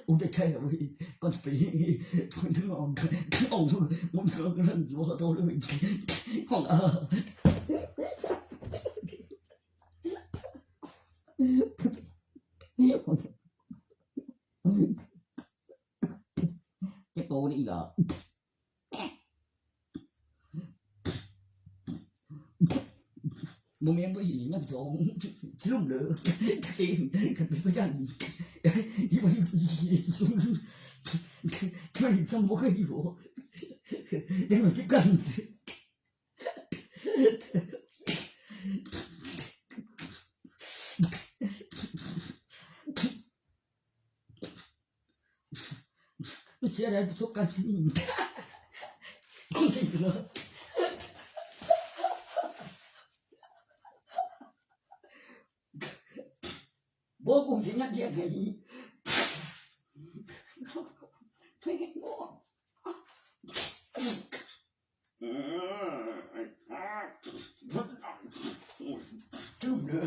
โอ้ ได้ใช่เหรอเว้ย ก่อนจะไป เพื่อนต้องลอง เอา มึงก็กำลังจะบอกขอโทษด้วย ของอา เจ็บตัวได้อีกเหรอ บ่แม่นบ่อีหยังสอง สิลุ่มเด้อ เอง คันเป็นพยานอีก อีบ่อีก อีบ่อีก ซ้ำบ่เคยอยู่ ยังมาคิดกัน มันเสียดายประสบการณ์ที่มี คนที่เหลือ บ่ กูสิยัดเยียดให้ จุ่มเลย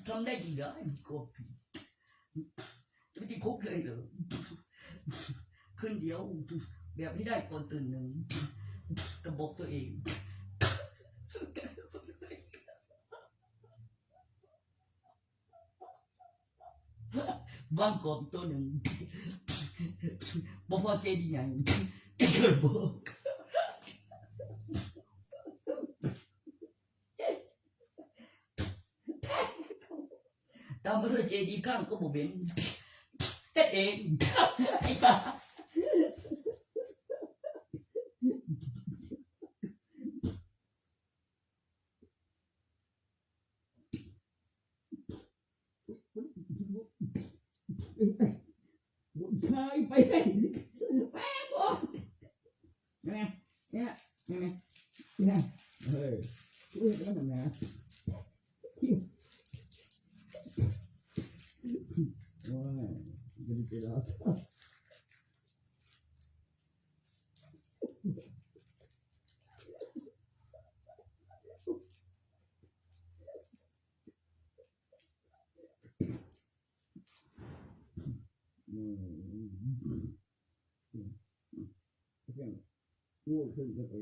ทำได้กี่อย่างก็ผิด จะไปติดคุกเลยเหรอ คืนเดียว แบบให้ได้ก่อนตื่นหนึ่ง กระบอกตัวเอง วางกรอบตัวหนึ่ง บ่พอใจดีไง กระบอก ตามมาด้วยเจดีย์ข้างก็บ่เบน เฮ็ดเอง ไอ้บ้า ใช่ไปเลย แม่บอก เนี่ย เนี่ย เนี่ย เนี่ย เฮ้ย ช่วยกันนะ ว้าย เป็นไปแล้ว เ โอ้ยขึ้นไป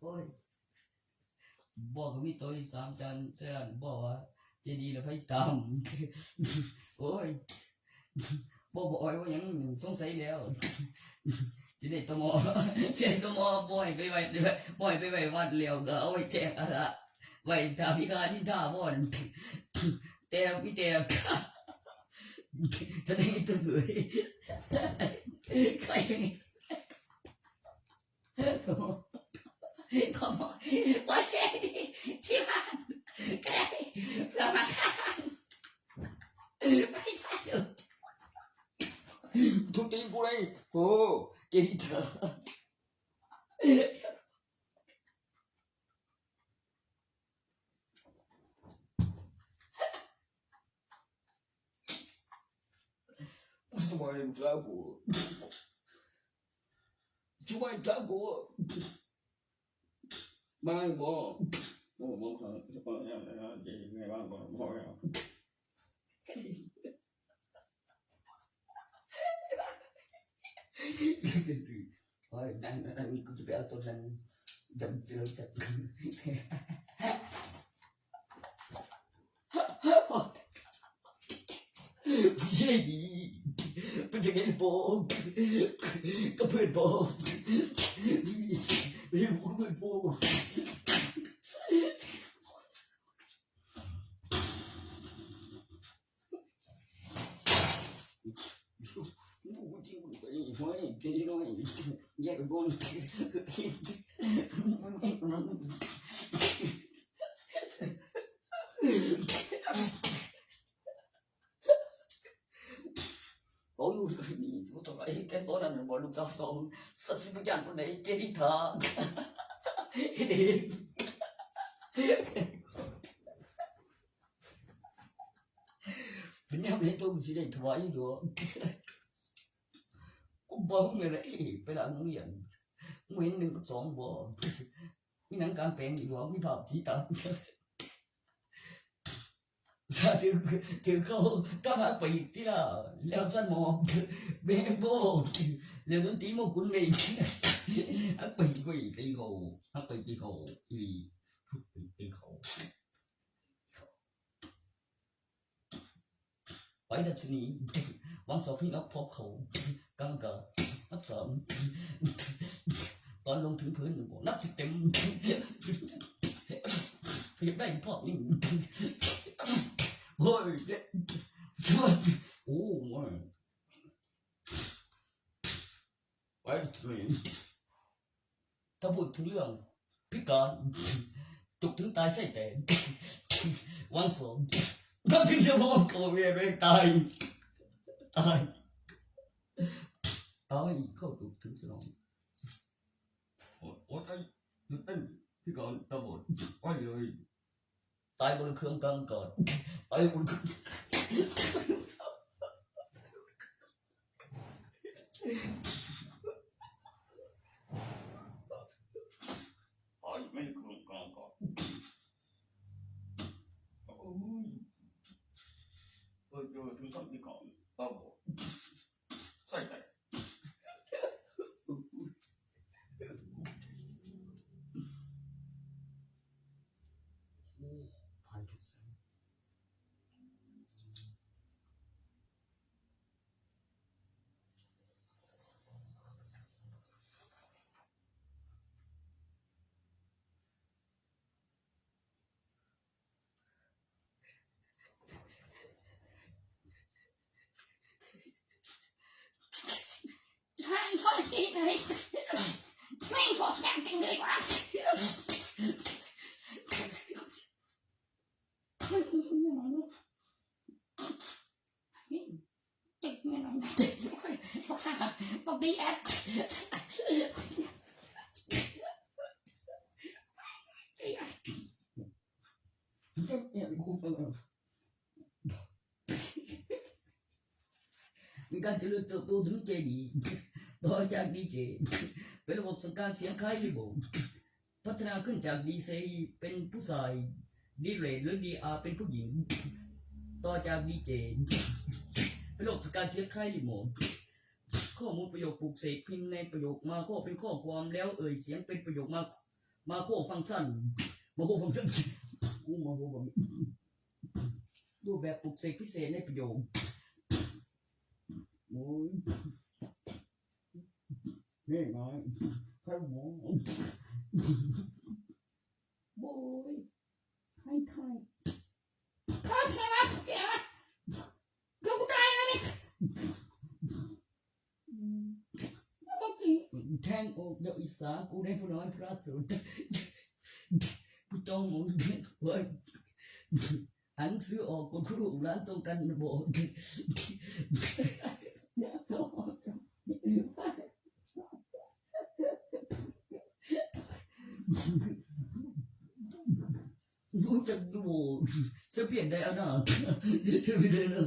โอ้ย บอกก็มีตัวอีสามจานเท่านั้น บอกว่าเจดีย์แล้วไผตาม โอ้ย บอกบ่ออยว่าหยัง สงสัยแล้ว จะได้ตม จะได้ตม บ่ให้ไปไว้ บ่ให้ไปไว้วัดแล้ว ก็เอาไว้แจกอะละ ไว้ถ้าพิฆาตนินทาบ่อน แต่มีแต่ ถ้าได้ตัวสวย ใคร ขอบอกว่าที่บ้านก็ได้เพื่อมาข้างไม่ใช่เดี๋ยวทุกทีกูเลยโอ้เจดีย์เธอ Cuma yang jago. Cuma yang jago. Main ball. Oh, ball. Ball, ya, ya, ya, jadi main ball, ball, ball, ya. โอ้ย นั่น นั่น นั่น กูจะไปเอาตัวนั้น จำเจอจัด เย้ดี เป็นยังไงบอก ก็เพื่อนบอก เฮ้ย กูก็เพื่อนบอก กูจริงไปห้อยเจน้อย แยกไปก่อน เขาอยู่ที่นี่ กูต้องไอ้แกตอนนั้นบอกลูกสาวสอง สัตว์สิบอย่างคนไหน เจดีย์ทา เป็นแนวไหนตัวกูสิได้ถวายอยู่ดอก กูบอกมึงเลยนะ เอ้ย ไปหลังโรงเรียน มึงเห็นหนึ่งกับสองบ่ มีหนังกลางแปลงอยู่หรอ มีภาพสีตา สาถือ ถือเขาก็พักไปอีกที่ละ แล้วสั้นหมอ แม่โบ แล้วดนตรีโมกุลเลย อักไปไปตีเขา อักไปตีเขา อี ตีเขา ไปดัชนี วังสองพี่น้องพบเขา กลางอากาศ นับสาม ตอนลงถึงพื้น นับสิบเต็ม ขยับได้พอนี่ โอ้ย เนี่ย โอ้ย ไปดัชนี ถ้าพูดถึงเรื่องพิการ จุกถึงตายไส้แตก วังสอง ถ้าถึงจะมองตัวเมียด้วยตาย ตาย ตายเข้าจุกถึงสนอง โอ๊ย โอ๊ย ไอ้ หยุดเต้น พิการตาบอด ไปเลย ตายบนเครื่องกลางอากาศ ตายบนเครื่อง อ๋อ ไม่ได้กลางกลางก่อน โอ้ย เออ เจอถึงขั้นที่ก่อน ตาบอด ไส้แตก โอ้ พันเปอร์เซ็นต์ ไม่บอกอยากจังเลยวะ ติดเงินติดด้วยเพราะว่าบอกดีแอป มีการเจริญเติบโตถึงใจดี ต่อจากดีเจ เป็นระบบสั่งการเสียงคล้ายรีโมท พัฒนาขึ้นจากดีเจเป็นผู้ชาย ดีเลย์หรือดีอาร์เป็นผู้หญิง ต่อจากดีเจ เป็นระบบสั่งการเสียงคล้ายรีโมท ข้อมูลประโยคปลุกเสกพิมพ์ในประโยคมาโคเป็นข้อความแล้วเอ่ยเสียงเป็นประโยคมามาโคฟังก์ชัน มาโคฟังก์ชัน อู้มาโคฟังก์ชัน รูปแบบปลุกเสกพิเศษในประโยค โอ้ย นี่ไง ใครหมอ โอ้ย ให้ไทย ถ้าเธอรักเสียกูตายแล้วเนี่ย อืม เมื่อกี้ แทงอกเดาอีสา กูได้ผู้น้อยพระสุด กูจ้องมองเว้ย หันซื้อออก กูรู้ร้านตรงกันบอก รู้จักอยู่ เสบียงได้เอาหน่า เสบียงได้เอา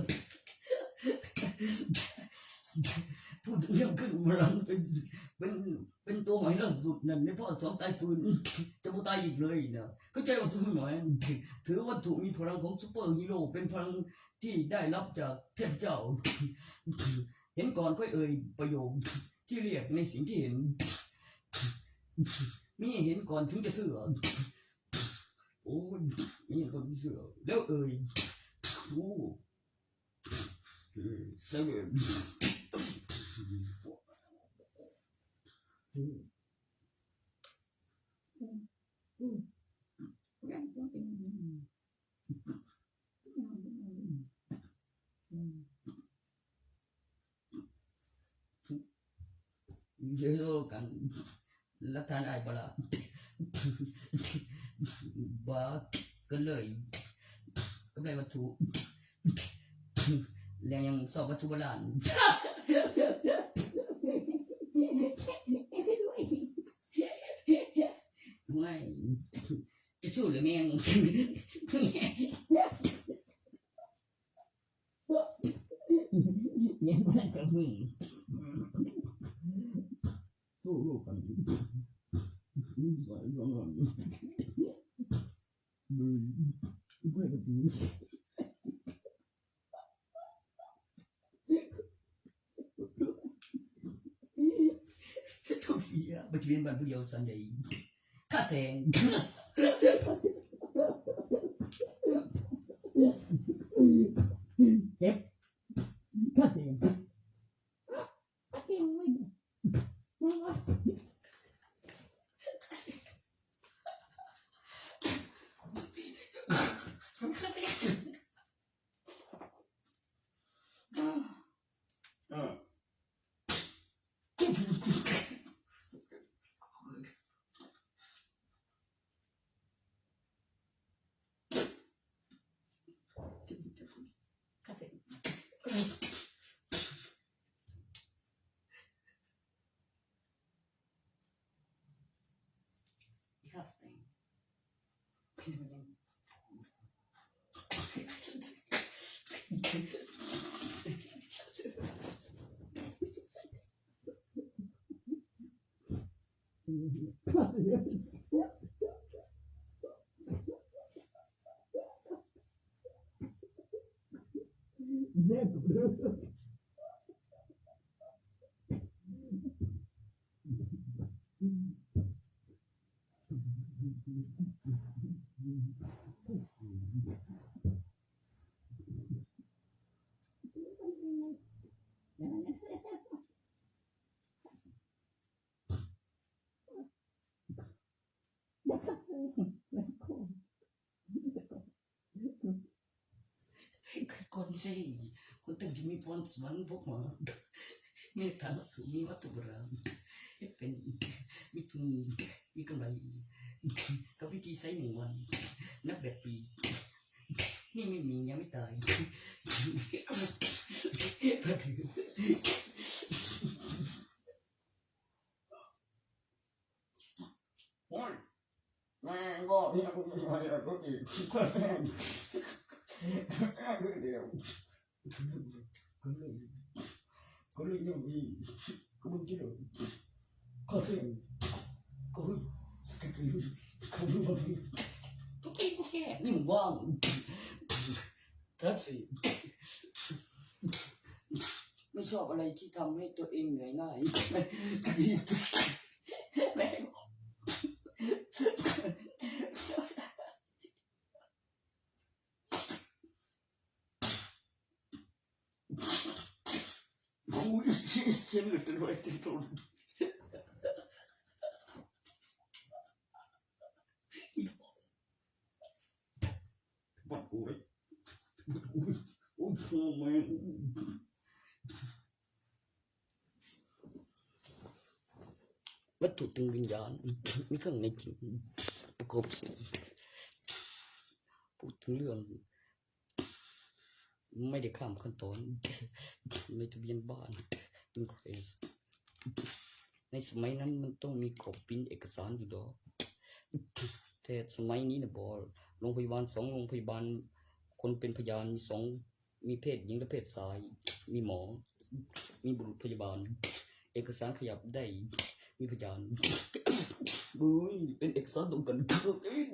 พูดเรื่องขึ้นมาหลังเป็น เป็น เป็นตัวใหม่ล่าสุดนั่นในพ่อสองตายฟืน จะบ่ตายอีกเลยนะ เข้าใจว่าสมุนหน่อย ถือวัตถุมีพลังของซูเปอร์ฮีโร่ เป็นพลังที่ได้รับจากเทพเจ้า เห็นก่อนค่อยเอ่ยประโยคที่เรียกในสิ่งที่เห็น มีเห็นก่อนถึงจะเชื่อ โอ้ย มีเห็นก่อนถึงเชื่อ แล้วเอ่ย โอ้ เซเว่น เยอะกัน หลักฐานอ้ายบ่ล่ะ บ่ ก็เลย กำไรวัตถุ แรงยังสอบวัตถุโบราณ ไม่ จะสู้หรือแม่ง เรียนบ่ได้กับมึง สู้โลกกัน นิสัยสองอัน มึง ไม่ปฏิบัติ ทุกเสีย บ่จะเป็นบ้านผู้เดียวสันใด ค่าแสง เก็บ ค่าแสง ค่าแสงเว้ย คนใช่ คนตั้งจะมีพรสวรรค์พวกหมอ มีฐานวัตถุ มีวัตถุโบราณ เป็น มีทุน มีกำไร กับวิธีใช้หนึ่งวัน นับแบบปี นี่ไม่มียังไม่ตาย โอ้ย แม่งก็เนี่ย ก็เลย ก็เลยยังมี ก็มึงที่เดียว ข้อเสียง ก็คือ สกิล ก็มึงมาพี่ ก็แค่ ก็แค่ นี่มึงว่าง That's it. ไม่ชอบอะไรที่ทำให้ตัวเองเหนื่อยง่าย แม่ง Who is this generator right in front? บัดกูเลย โอ้โห แม่ง วัตถุตึงวิญญาณ มีเครื่องในจิตประกอบสูง พูดถึงเรื่อง ไม่ได้ข้ามขั้นตอน ในทะเบียนบ้าน ตึงเครส ในสมัยนั้นมันต้องมีกรอบปริ้นเอกสารอยู่ดอก แต่สมัยนี้นะบอ โรงพยาบาลสองโรงพยาบาล คนเป็นพยานมีสอง มีเพศหญิงและเพศชาย มีหมอ มีบุรุษพยาบาล เอกสารขยับได้ มีพยาน บุ้ย เป็นเอกสารตรงกันข้ามเอง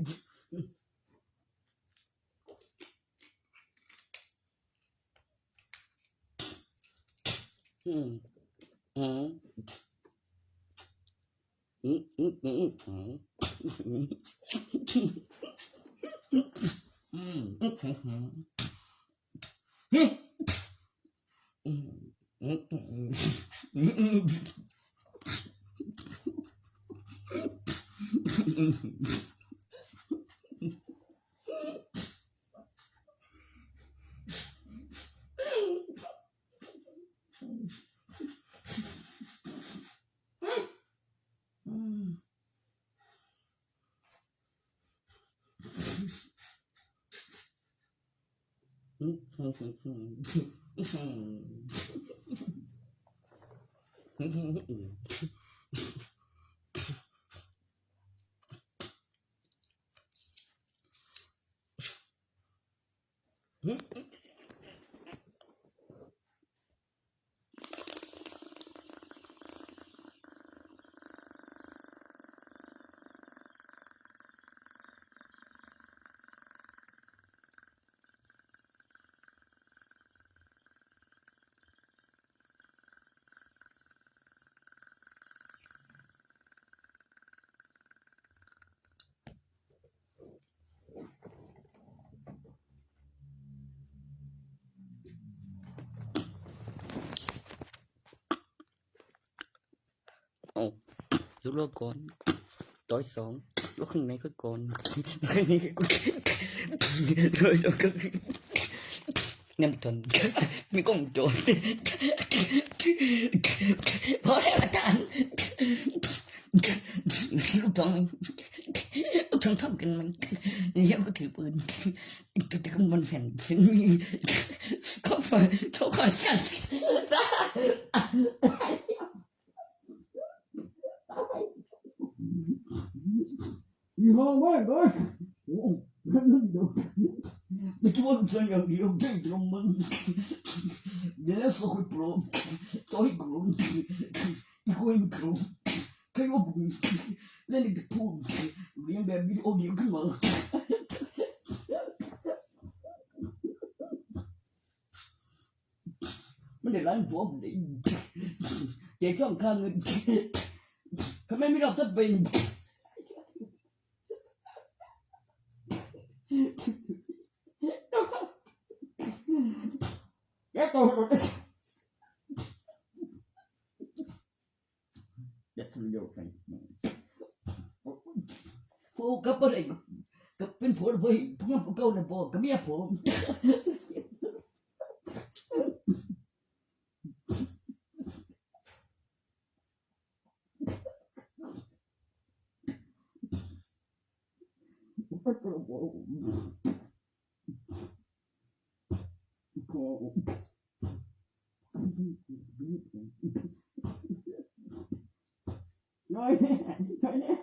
อืม อืม อืม อืม อืม อืม อืม อืม อืม อืม อืม เอา ยกเลิกก่อน ต่ออีกสอง ยกข้างในก็ก่อน ข้างในก็ก่อน เงินทอน มีกล้องวงจร พอแล้วอาจารย์ ลูกทอง ลูกทองทำกันมัน แล้วก็ถือปืน แต่ก็มันแผ่น ฉันมี เข้ามา เข้ามา อีห้องแม่งเอ้ย โอ้โห นั่นนั่นเดี๋ยว ไม่คิดว่าลูกชายอย่างเดียวได้ตรงมึง เดี๋ยวแล้วสกุลโปร ต่อยโกรน อีกคนโกรน ใครว่าผมเล่นในตะพูน เรียนแบบวิดีโอเดียวขึ้นมา มันได้ล้านตัวผมได้ เจ๊จ้องข้างเงิน ทำไมไม่รับถ้าเป็น แกโต เดี๋ยวคุณโยกไป ผู้กับอะไรกับเป็นผัวเว้ย พวกนั้นพวกเก่าน่ะบอกกับเมียผม เ ช่วยเนี่ยช่วยเนี่ย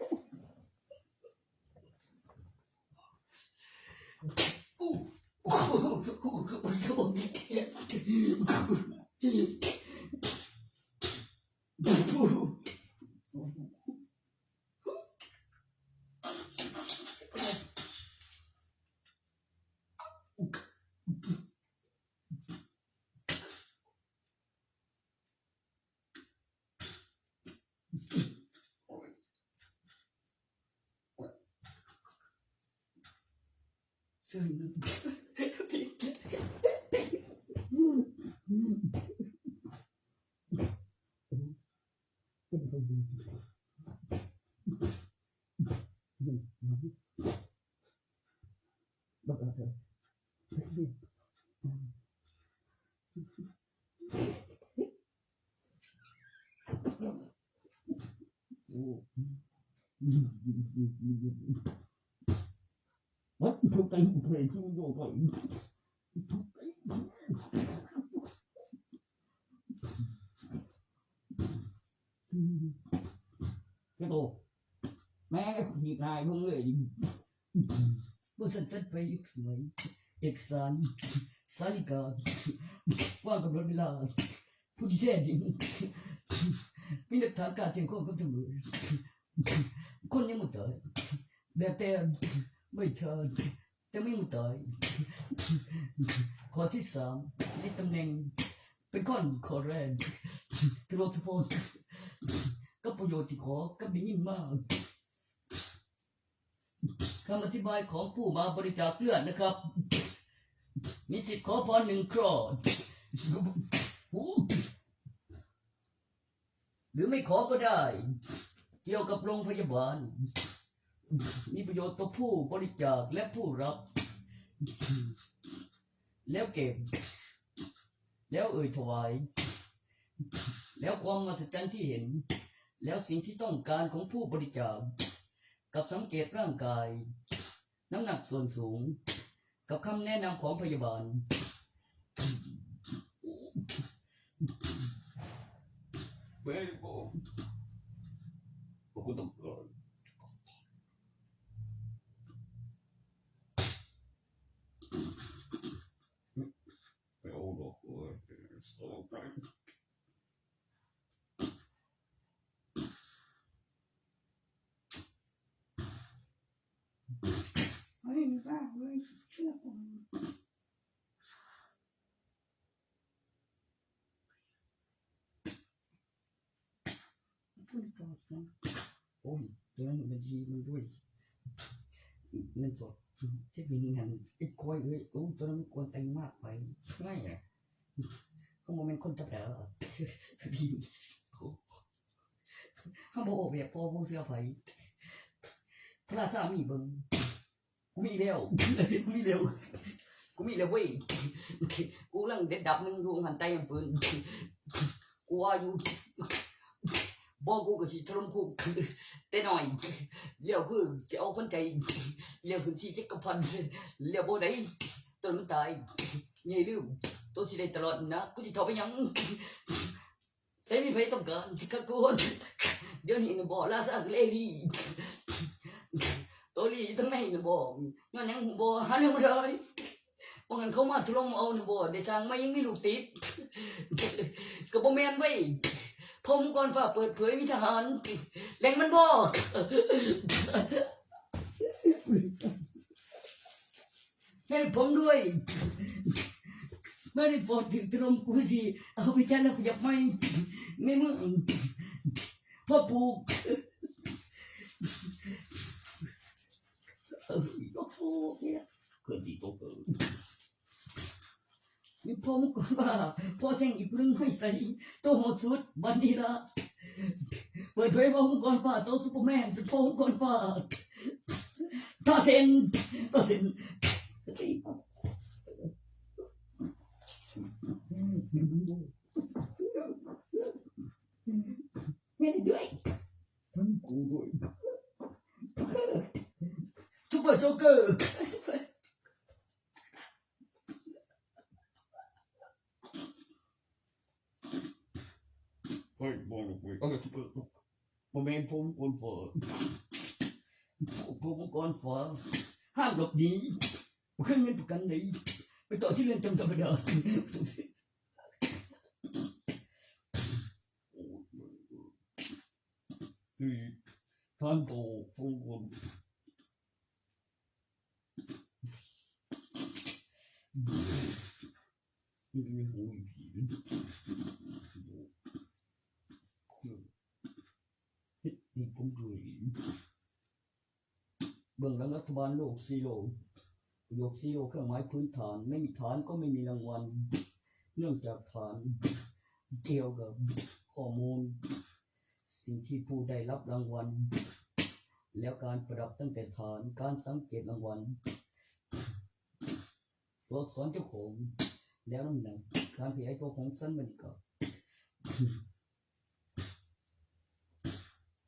แม่กูถีบนายมึงเลย บริษัทจัดไปเอกสวย เอกสาร สาริกา ว่างกำหนดเวลา ผู้ที่แท้จริง มีหลักฐานการเกี่ยวข้องกับตำรวจ คนยังไม่ตาย แบบแต่ไม่ทันแต่ไม่ยังไม่ตาย ข้อที่สาม ในตำแหน่ง เป็นข้อหนึ่งข้อแรก สะดวกสะพอนกับประโยชน์ที่ขอกับได้ยินมา คำอธิบายของผู้มาบริจาคเลือดนะครับ มีสิทธิ์ขอพรหนึ่งข้อ หรือไม่ขอก็ได้ เกี่ยวกับโรงพยาบาล มีประโยชน์ต่อผู้บริจาคและผู้รับ แล้วเก็บ แล้วเอ่ยถวาย แล้วความมหัศจรรย์ที่เห็น แล้วสิ่งที่ต้องการของผู้บริจาค กับสังเกตร่างกาย น้ำหนักส่วนสูง กับคำแนะนำของพยาบาล เว้ยโบ พวกคุณต้องเกิด ไปเอาดอกเว้ย เฮ้ยบ้าเว้ย เชื่อผม พูดต่อนะ โอ้ย ตัวนั้นบัญชีมันด้วย เงินสด เช็คบินเงิน ไอ้ควายเอ้ย โอ้ย ตัวนั้นมันกวนตีนมากไป ไม่อะ เขาบ่แม่นคนธรรมดา เขาบอกแบบพอพวกเสื้อไฟ พระราชามีเบิ่ง กูมีแล้ว กูมีแล้ว กูมีแล้วเว้ย กูกำลังเด็ดดับหนึ่งอยู่หันใต้อำเภอ กูว่าอยู่ บ่กูก็สิถล่มคุก แต่น้อย แล้วคือจะเอาคนใจ แล้วคือสิจักรพันธ์ แล้วบ่ได้ ต้นมันตาย อย่าลืม ตัวสิได้ตลอดนะ กูสิถอดไปหยัง ใส่มีไผต้องการสิกะโกน เดี๋ยวนี้นะบ่ ราชาคือเอลี ตัวลีอยู่ทางในนะบ่ ย้อนหยังฮู้บ่ หาเรื่องมาเลย บ่งั้นเขามาถล่มเอานะบ่ ได้สร้างมายังมีลูกติด ก็บ่แม่นเว้ย พอมังกรฟ้าเปิดเผยมีทหาร แหล่งมันบ่ ให้ผมด้วย ไม่ได้โปรดถึงตรงกูสิ เอาไปใช้แล้วกูอยากไม่ ไม่มึง พ่อปลูก เออ ยกโซ่เนี่ย เพื่อนที่ตกเออ มีพ่อมังกรฟ้า พ่อแท่งอีกเรื่องไม่ใส่ โตหมดสุด บันนี้ละ เปิดเผยว่ามังกรฟ้า โตซูเปอร์แมน เป็นพ่อมังกรฟ้า ท่าเซน ท่าเซน เห็นด้วย ทั้งกูด้วย ซูเปอร์โจ๊กเกอร์ เฮ้ย บอลลูกเว้ย เอาเลยซูเปอร์ บ่แม่นผมก่อนฟ้า ผมก่อนฟ้า ห้ามหลบหนี บ่เคยเงินประกันเลย ไปต่อที่เรือนจำธรรมดา ท่านโตผมก่อน เบื้องหลังรัฐบาลโลก ซีโร่ ประโยค ซีโร่ เครื่องหมายพื้นฐาน ไม่มีฐานก็ไม่มีรางวัล เนื่องจากฐาน เกี่ยวกับข้อมูล สิ่งที่ผู้ได้รับรางวัล แล้วการประดับตั้งแต่ฐาน การสังเกตรางวัล ตัวอักษรเจ้าของ แล้วน้ำหนัก การขยายตัวของชั้นบรรยากาศ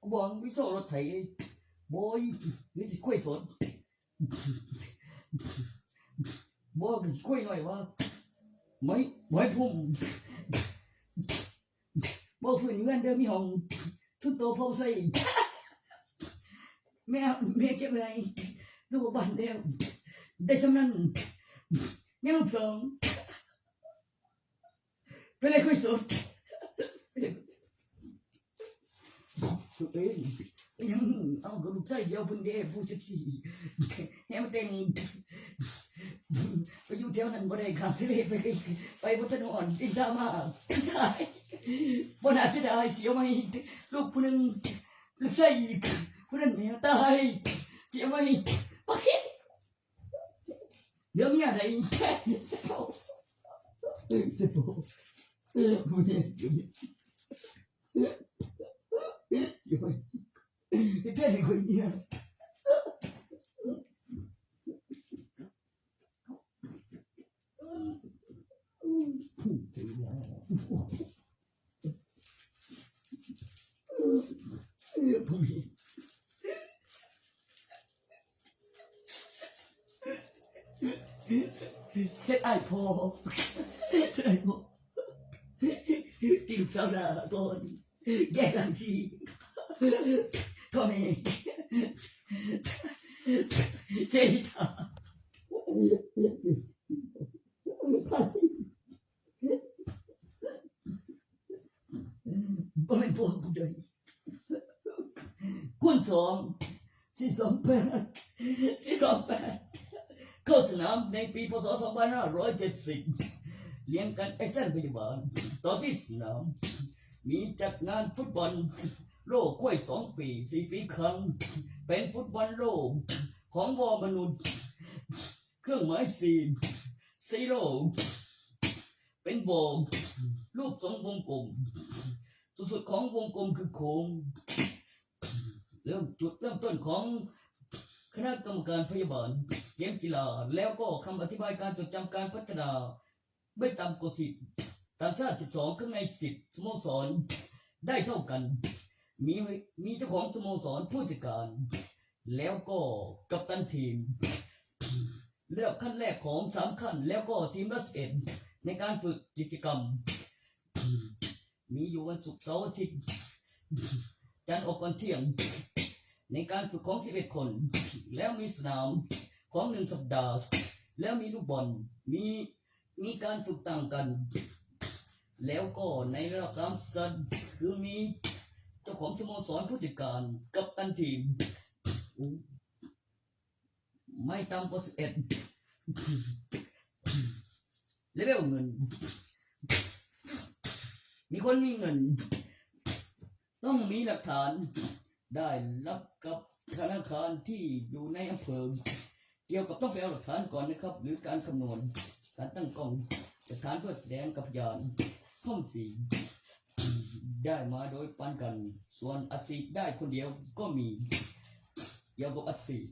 กูบอกมึงไปโซ่รถไถเลย โบย หรือสิคุยสด บอกสิคุยหน่อยว่า ไม่ ไม่พุ่ม บอกพื้นเงินเดิมมีห้อง ทุนโตพร้อมใส่ แม่ แม่เก็บไว้ ลูกบ้านแล้ว ได้สำนั้น ยังลูกสอง เป็นไรคุยสด เอ้ย ยังเอากับลูกชายเดียวเพิ่นเด้ ผู้สิบสี่ แฮมเต็ง ไปอยู่แถวนั้นบ่ได้ ข้ามทะเลไป ไปบ่ทันอ่อน ดินตามมา ตาย บ่น่าเสียดาย เสียไหม ลูกผู้หนึ่ง ลูกชายอีก ผู้นั้นแม่ตาย เสียไหม โอเค เดี๋ยวมีอะไรแค่ เจ็บปวด เออ ผู้เนี่ย เดี๋ยวนี้ เดี๋ยวนี้ เดี๋ยวนี้ เดี๋ยวนี้ เสร็จไอ้ายพอ เสร็จไอ้ายพอ ที่ลูกสาวลาก่อน แย่หลังที่ พ่อแม่ เจริตา บ่แม่นพวกผู้ใด คูณสอง สี่สองแปด สี่สองแปด เข้าสนามในปี พ.ศ. สองพันห้าร้อยเจ็ดสิบ เรียงกันแอคชั่นพยาบาล ต่อที่สนาม มีจัดงานฟุตบอลโลกค่อยสองปี สี่ปีครั้ง เป็นฟุตบอลโลกของวอมนุษย์ เครื่องหมายสี่ ซีโร่ เป็นวอ รูปทรงวงกลม จุดสุดของวงกลมคือโค้ง เริ่ม จุดเริ่มต้นของคณะกรรมการพยาบาล เกมกีฬา แล้วก็คำอธิบายการจดจำการพัฒนา ไม่ต่ำกว่าสิบ ต่างชาติ สิบสอง ข้างใน สิบ สโมสร ได้เท่ากัน มี มีเจ้าของสโมสร ผู้จัดการ แล้วก็กัปตันทีม ระดับขั้นแรกของสามขั้น แล้วก็ทีมละ สิบเอ็ด ในการฝึกกิจกรรม มีอยู่วันศุกร์ เสาร์ อาทิตย์ จันทร์ออกก่อนเที่ยง ในการฝึกของ สิบเอ็ด คน แล้วมีสนามของหนึ่งสัปดาห์ แล้วมีลูกบอล มี มีการฝึกต่างกัน แล้วก็ในระดับสามชั้น คือมีเจ้าของสโมสร ผู้จัดการ กัปตันทีม ไม่ต่ำกว่า สิบเอ็ด เลเวลเงิน มีคนมีเงิน ต้องมีหลักฐาน ได้รับกับธนาคารที่อยู่ในอำเภอ เกี่ยวกับต้องไปเอาหลักฐานก่อนนะครับ หรือการคำนวณ การตั้งกล้อง หลักฐานเพื่อแสดงกับพยาน ข้อมูลสี่ ได้มาโดยปานกัน ส่วนอัดฉีดได้คนเดียวก็มี เกี่ยวกับอัดฉีด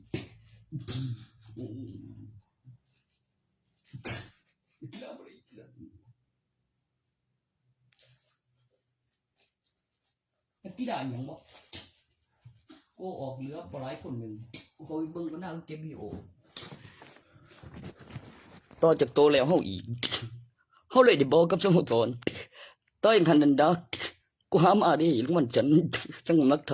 นักกีฬาอหย่างบ่ กูออกเหลือบ่หลายคนหนึ่ง กูเข้าไปเบิ่งก็น่าเก็บวิดีโอ ต่อจากโตแล้วเฮาอีก เฮาเลยได้บอกกับสโมสร ต่ออย่างทันดันดา กูหามาเด้ รางวัลฉัน จั่งหลักฐาน